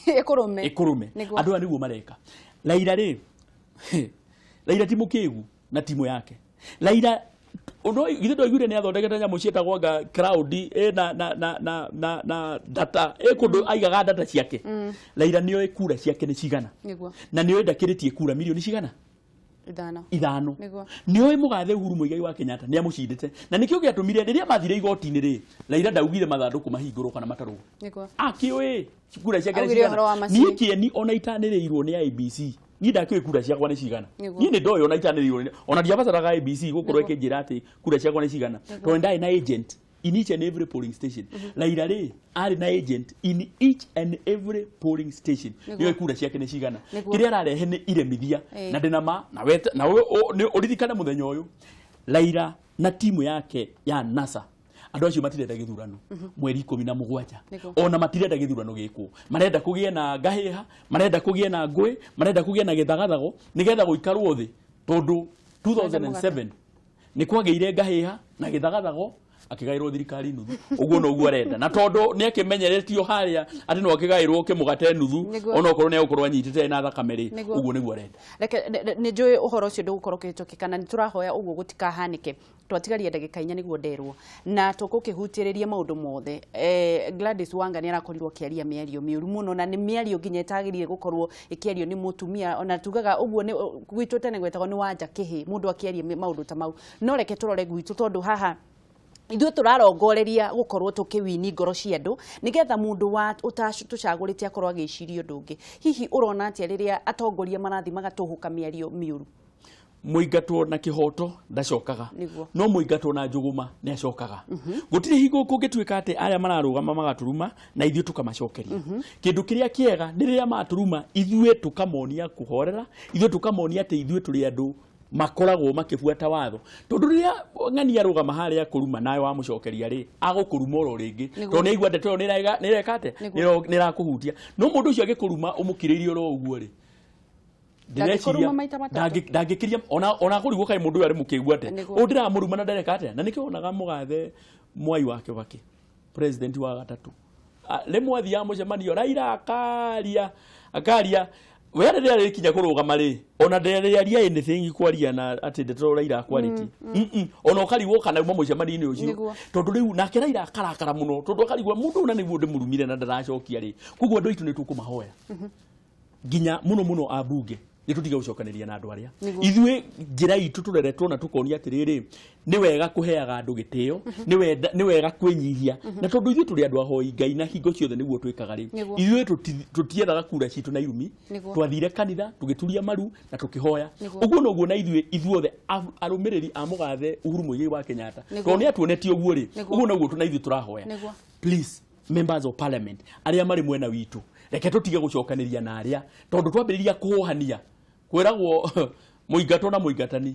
ĩkũrũme. Ĩkũrũme. Andũ aya nĩguo mareka. Raila rĩ, Raila ti mũkĩgu na timu yake. Raila ũndũ githĩ ndwaiguire nĩ athondekete nyamũ ciĩtagwo anga cloud ĩ na data ĩ kũndũ aigaga data ciake. Raila nĩoĩ kura ciake nĩ cigana, na nĩoĩ ndakĩrĩtie kura mirioni cigana? 5. 5. Nĩoĩ mũgathe Uhuru Muigai wa Kenyatta nĩ amũcindĩte, na nĩkĩo gĩatũmire rĩrĩa mathire igoti-inĩ rĩ, Raila ndaugire mathandũkũ mahingũrwo kana matarwo. Akĩũĩ kura ciake nĩ Augire cigana. ũhoro wa macini. Niĩ kĩeni ona itanĩrĩirwo nĩ IEBC, niĩ ndakĩũĩ kura ciakwa nĩ cigana. Niĩ nĩ ndoĩ ona itanĩrĩirwo ona ndiabataraga IEBC gũkorwo ĩkĩnjĩra atĩ kura ciakwa nĩ cigana, tondũ ndarĩ na agent in each and every polling station. Raila rĩ, arĩ na agent in each and every polling station. Nĩoĩ kura ciake nĩ cigana. Kĩrĩa ararehe nĩ iremithia. Na ndĩna ma na wete na nĩ ũririkane mũthenya ũyũ, Raila na timu yake ya NASA, andũ acio matirenda gĩthurano mweri 17. Ona matirenda gĩthurano gĩkwo, marenda kũgĩe na ngahĩha, marenda kũgĩe na ngũĩ, marenda kũgĩe na gĩthagathago nĩgetha gũikarwo thĩ, tondũ 2007 nĩ kwagĩire ngahĩha na gĩthagathago, akĩgaĩrwo thirikari nuthu. Ũguo noguo arenda, na tondũ nĩ akĩmenyeretio harĩa atĩ no akĩgaĩrwo kĩmũgate nuthu, onokorwo nĩ egũkorwo anyitĩte na thakame rĩ, ũguo nĩguo arenda. Reke nĩ njũĩ ũhoro ũcio ndũgũkorwo ũkĩhĩtũkĩka, na nĩ tũrahoya ũguo gũtikahanĩke. Twatigaria ndagĩka 4 nĩguo nderwo, na tũgũkĩhutĩrĩria maũndũ mothe. Gladys Wanga nĩ arakorirwo akĩaria mĩario mĩũru mũno, na nĩ mĩario nginya ĩtagĩrĩire gũkorwo ĩkĩario nĩ mũtumia. Ona tugaga ũguo nĩ gwitũ tene gwetagwo nĩ wanja kĩhĩ mũndũ akĩaria maũndũ ta mau. No reke tũrore gwitũ, tondũ haha ithuĩ tũrarongoreria gũkorwo tũkĩwini ngoro cia andũ nĩgetha mũndũ wa ũtacagũrĩte akorwo agĩciria ũndũ ũngĩ. Hihi ũrona atĩa rĩrĩa atongoria marathiĩ magatũhũka mĩario mĩũru? Mũingatwo na kĩhoto ndacokaga, no mũingatwo na njũgũma nĩ acokaga. Gũtirĩ hingo kũngĩtuĩka atĩ arĩa mararũgama magatũruma na ithuĩ tũkamacokeria. Kĩndũ kĩrĩa kĩega nĩ rĩrĩa matũruma, ithuĩ tũkamonia kũhorera, ithuĩ tũkamonia atĩ ithuĩ tũrĩ andũ makoragwo makĩbuata watho, tondũ rĩrĩa ng'ania arũgama harĩa kũruma nawe wamũcokeria rĩ, agũkũruma oro rĩngĩ, tondũ nĩ aigua ndeto ĩyo nĩ ĩreka atĩa, nĩ ĩrakũhutia. No mũndũ ũcio agĩkũruma ũmũkirĩirie oro ũguo rĩ, Ndangĩkũruma maita matatũ. Ndangĩkĩria ona kũrigwo kaĩ mũndũ ũyũ arĩ mũkĩgu atĩa, ũyũ ndĩramũruma na ndareka atĩa. Na nĩkĩo wonaga mũgathe Mwai wa Kibaki, president wa gatatũ, Rĩmwe athiaga mũcemanio, Raila akaria akaria, we rĩrĩa rĩkinya kũrũgama rĩ, ona ndarĩaria anything kwaria na atĩ ndeto Raila akwarĩtie. Ona ũkarigwo kana uma mũcemanio-inĩ ũcio. Tondũ rĩu nake Raila akarakara mũno, tondũ akarigwo mũndũ ũyũ na nĩguo ndĩmũrumire na ndaracokia rĩ. Koguo andũ aitũ nĩ tũkũmahoya nginya mũno mũno ambunge nĩ tũtige gũcokanĩria na andũ arĩa. Ithuĩ njĩra itũ tũreretwo na tũkonia atĩrĩrĩ, nĩ wega kũheaga andũ gĩtĩo, nĩ wega kwĩnyihia, na tondũ ithuĩ tũrĩ andũ ahoi Ngai na hingo ciothe nĩguo twĩkaga rĩ, ithuĩ tũtiethaga kura citũ na irumi. Twathire kanitha tũgĩturia maru na tũkĩhoya. Ũguo noguo na ithuĩ ithuothe arũmĩrĩri a mũgathe Uhuru Muigai wa Kenyatta, tondũ nĩ atuonetie ũguo rĩ, ũguo noguo na ithuĩ tũrahoya. Please, members of parliament arĩa marĩ mwena witũ, reke tũtige gũcokanĩria na arĩa, tondũ twambĩrĩria kũhũhania kwĩragwo mũingatwo na mũingatani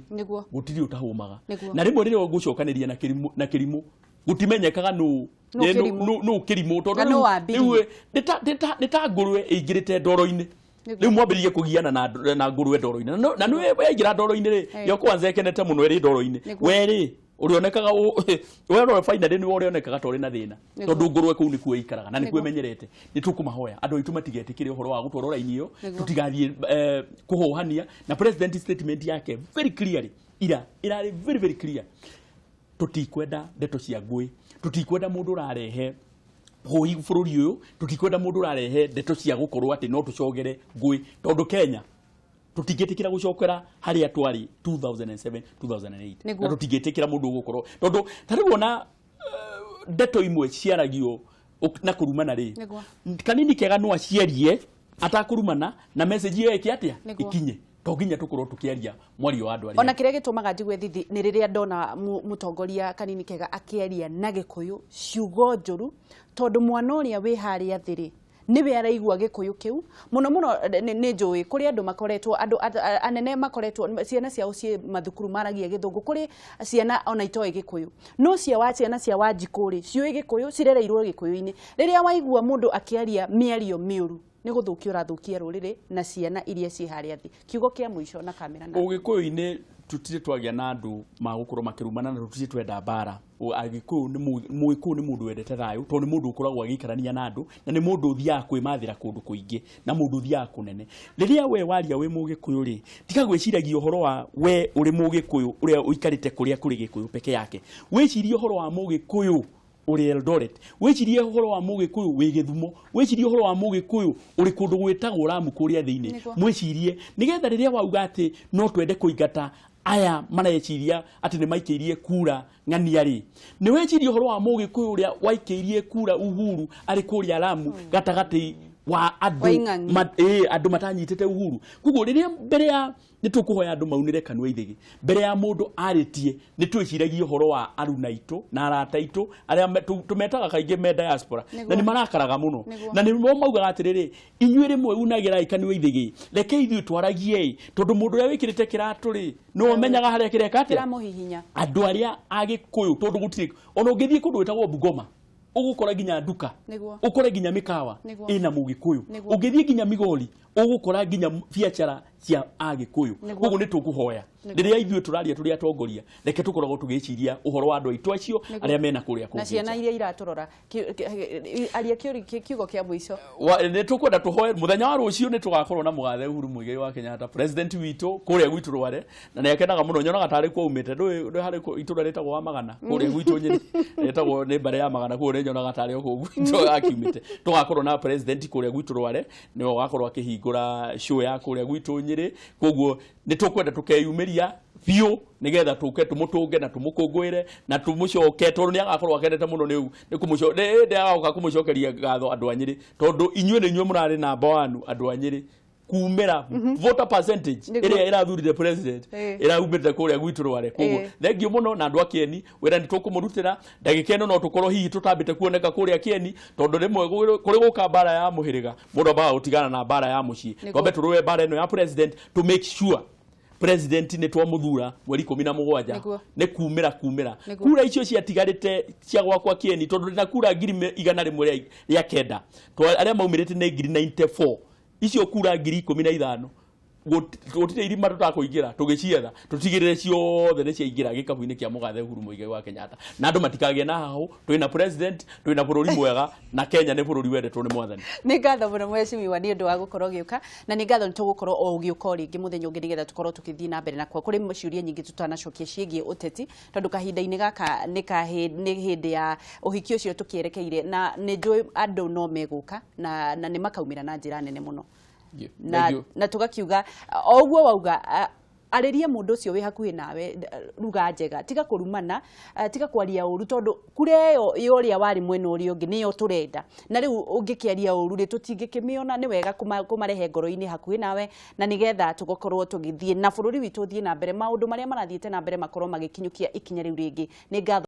gũtirĩ ũtahũmaga. Na rĩmwe rĩrĩa ũgũcokanĩria na kĩrimũ, na kĩrimũ gũtimenyekaga nũ Nũ kĩrimũ. Nũ kĩrimũ, tondũ Na nũ wambirie. Rĩu nĩ ta ngũrwe ĩingĩrĩte ndoro-inĩ. Rĩu mwambĩrĩrie kũgiana na ngũrwe ndoro-inĩ. Na nĩ yaingĩra ndoro-inĩ rĩ, yo kwanza ĩkenete mũno ĩrĩ ndoro-inĩ. We rĩ, ũrĩonekaga we no finally nĩwe ũrĩonekaga ta ũrĩ na thĩna, tondũ ngũrwe kũu nĩkuo ĩikaraga na nĩkuo ĩmenyerete. Nĩ tũkũmahoya andũ aitũ matigetĩkĩre ũhoro wa gũtwarwo raini ĩyo, tũtigathiĩ kũhũhania. Na president statement yake very clearly ira ĩrarĩ very very clear, tũtikwenda ndeto cia ngũĩ, tũtikwenda mũndũ ũrarehe hũi bũrũri ũyũ, tũtikwenda mũndũ ũrarehe ndeto cia gũkorwo atĩ no tũcogere ngũĩ, tondũ Kenya tũtingĩtĩkĩra gũcokera harĩa twarĩ 2007 2008. Na tũtingĩtĩkĩra mũndũ ũgũkorwo, tondũ ta rĩu ona ndeto imwe ciaragio na kũrumana rĩ, kanini kega no aciarie atakũrumana na message ĩyo ĩke atĩa? Ĩkinye. To nginya tũkorwo tũkĩaria mwario wa andũ arĩa Ona kĩrĩa gĩtũmaga njigue thithi nĩ rĩrĩa ndona mũtongoria kanini kega akĩaria na Gĩkũyũ ciugo njũru, tondũ mwana ũrĩa wĩ harĩa thĩ rĩ, nĩwe araigua Gĩkũyũ kĩu mũno mũno. Nĩ njũĩ kũrĩ andũ makoretwo, andũ anene makoretwo ciana ciao ciĩ mathukuru maragia Gĩthũngũ, kũrĩ ciana ona itoĩ Gĩkũyũ, no cia wa ciana cia Wanjikũ rĩ, ciũĩ Gĩkũyũ, cirereirwo Gĩkũyũ-inĩ. Rĩrĩa waigua mũndũ akĩaria mĩario mĩũru, nĩ gũthũkia ũrathũkia rũrĩrĩ na ciana iria ciĩ harĩa thĩ. Kiugo kĩa mũico na kamera na Ũgĩkũyũ-inĩ tũtirĩ twagĩa na andũ magũkorwo makĩrumana, na tũtirĩ twenda mbara. Agĩkũyũ nĩ Mũgĩkũyũ nĩ mũndũ wendete thayũ, tondũ nĩ mũndũ ũkoragwo agĩikarania na andũ, na nĩ mũndũ ũthiaga kwĩmathĩra kũndũ kũingĩ, na mũndũ ũthiaga kũnene. Rĩrĩa we waria wĩ Mũgĩkũyũ rĩ, tiga gwĩciragia ũhoro wa we ũrĩ Mũgĩkũyũ ũrĩa ũikarĩte kũrĩa kũrĩ Gĩkũyũ peke yake. Wĩcirie ũhoro wa Mũgĩkũyũ ũrĩ Eldoret, wĩcirie ũhoro wa Mũgĩkũyũ wĩ Gĩthumo, wĩcirie ũhoro wa Mũgĩkũyũ ũrĩ kũndũ gwĩtagwo Lamu kũrĩa thĩinĩ. Mwĩcirie nĩgetha rĩrĩa wauga atĩ no twende kũingata aya mareciria atĩ nĩ maikĩirie kura ng'ania rĩ, nĩ wĩcirie ũhoro wa Mũgĩkũyũ ũrĩa waikĩirie kura Uhuru arĩ kũrĩa Lamu gatagatĩ wa andũ Wa ing'ang'i. Andũ matanyitĩte Uhuru. Koguo rĩrĩa mbere ya nĩ tũkũhoya andũ maunĩre kanua ithĩgĩ mbere ya mũndũ arĩtie, nĩ twĩciragia ũhoro wa aruna aitũ na arata aitũ arĩa tũmetaga kaingĩ me diaspora, na nĩ marakaraga mũno, na nĩmo maugaga atĩrĩrĩ, inyuĩ rĩmwe unagĩrai kanua ithĩgĩ, reke ithuĩ twaragie, tondũ mũndũ ũrĩa wĩkĩrĩte kĩratũ rĩ, nĩwe ũmenyaga harĩa kĩreka atĩa. Kĩramũhihinya. Andũ arĩa Agĩkũyũ, tondũ gũtirĩ ona ũngĩthiĩ kũndũ gwĩtagwo Bungoma, ũgũkora nginya nduka, ũkore nginya mĩkawa ĩna Mũgĩkũyũ. Ũngĩthiĩ nginya Migori, ũgũkora nginya biacara cia Agĩkũyũ. Koguo nĩ tũkũhoya, rĩrĩa ithuĩ tũraria tũrĩ atongoria, reke tũkoragwo tũgĩciria ũhoro wa andũ aitũ acio arĩa mena kũrĩa na kũngĩ ciana nja. Iria iratũrora. Aria kiugo kĩa mũico. Nĩ tũkwenda tũhoe mũthenya wa rũciũ nĩ tũgakorwo na mũgathe Uhuru Muigai wa Kenyatta, president witũ kũrĩa gwitũ Rware, na nĩ akenaga mũno, nyonaga tarĩ kuo aumĩte. Ndũĩ harĩ itũra rĩtagwo wa Magana kũrĩa gwitũ Nyĩrĩ, rĩtagwo nĩ mbarĩ ya Magana, kũu nĩ nyonaga tarĩ o kũu gwitũ akiumĩte. Tũgakorwo na president kũrĩa gwitũ Rware, nĩwe ũgakorwo akĩhingũra show ya kũrĩa gwitũ Nyĩrĩ. Koguo nĩ tũkwenda tũkeyumĩria biũ nĩgetha tũke tũmũtũnge na tũmũkũngũĩre na tũmũcoke, tondũ nĩ agakorwo akenete mũno nĩ nĩ kũmũco nĩ hĩndĩ agoka kũmũcokeria ngatho andũ a Nyĩrĩ, tondũ inyuĩ nĩ inyuĩ mũrarĩ namba one andũ a Nyĩrĩ kumĩra voter percentage ĩrĩa ĩrathurire president ĩraumĩte kũrĩa gwitũ Rware. Koguo thengiũ mũno na andũ a Kĩeni, wĩra nĩ tũkũmũrutĩra. Ndagĩka ĩno no tũkorwo hihi tũtambĩte kuoneka kũrĩa Kĩeni, tondũ rĩmwe kũrĩ gũka mbara ya mũhĩrĩga, mũndũ ambaga gũtigana na mbara ya mũciĩ. Twambe tũrũe mbara ĩno ya president to make sure president nĩ twamũthura mweri 17. Nĩ kumĩra kumĩra kura icio ciatigarĩte cia gwakwa Kĩeni, tondũ ndĩna kura ngiri 109, arĩa maumĩrĩte nĩ ngiri 94, icio kura 15,000. Gũtirĩ irima tũtakũingĩra tũgĩcietha, tũtigĩrĩre ciothe nĩ ciaingĩra gĩkabu-inĩ kĩa mũgathe Uhuru Muigai wa Kenyatta, na andũ matikagĩe na hahũ. Twĩna president, twĩna bũrũri mwega, na Kenya nĩ bũrũri wendetwo nĩ Mwathani. Nĩ ngatho mũno, mheshimiwa, nĩ ũndũ wa gũkorwo ũgĩũka, na nĩ ngatho nĩ tũgũkorwo o ũgĩũka o rĩngĩ mũthenya ũngĩ nĩgetha tũkorwo tũkĩthiĩ na mbere na kwa kũrĩ ciũria nyingĩ tũtanacokia ciĩgiĩ ũteti, tondũ kahinda-inĩ gaka nĩ hĩndĩ ya ũhiki ũcio tũkĩerekeire, na nĩ njũĩ andũ no megũka na nĩ makaumĩra na njĩra nene mũno. Na, Thank you. na tugakiuga o ũguo wauga, arĩria mũndũ ũcio wĩ hakuhĩ nawe ruga njega, tiga kũrumana, tiga kwaria ũru, tondũ kura ĩyo ya ũrĩa warĩ mwena ũrĩa ũngĩ nĩyo tũrenda, na rĩu ũngĩkĩaria ũru rĩ, tũtingĩkĩmĩona. Nĩ wega kũmarehe ngoro-inĩ hakuhĩ nawe, na nĩgetha tũgakorwo tũgĩthiĩ na bũrũri witũ ũthiĩ na mbere, maũndũ marĩa marathiĩte na mbere makorwo magĩkinyũkia ikinya rĩu rĩngĩ. Nĩ ngatho.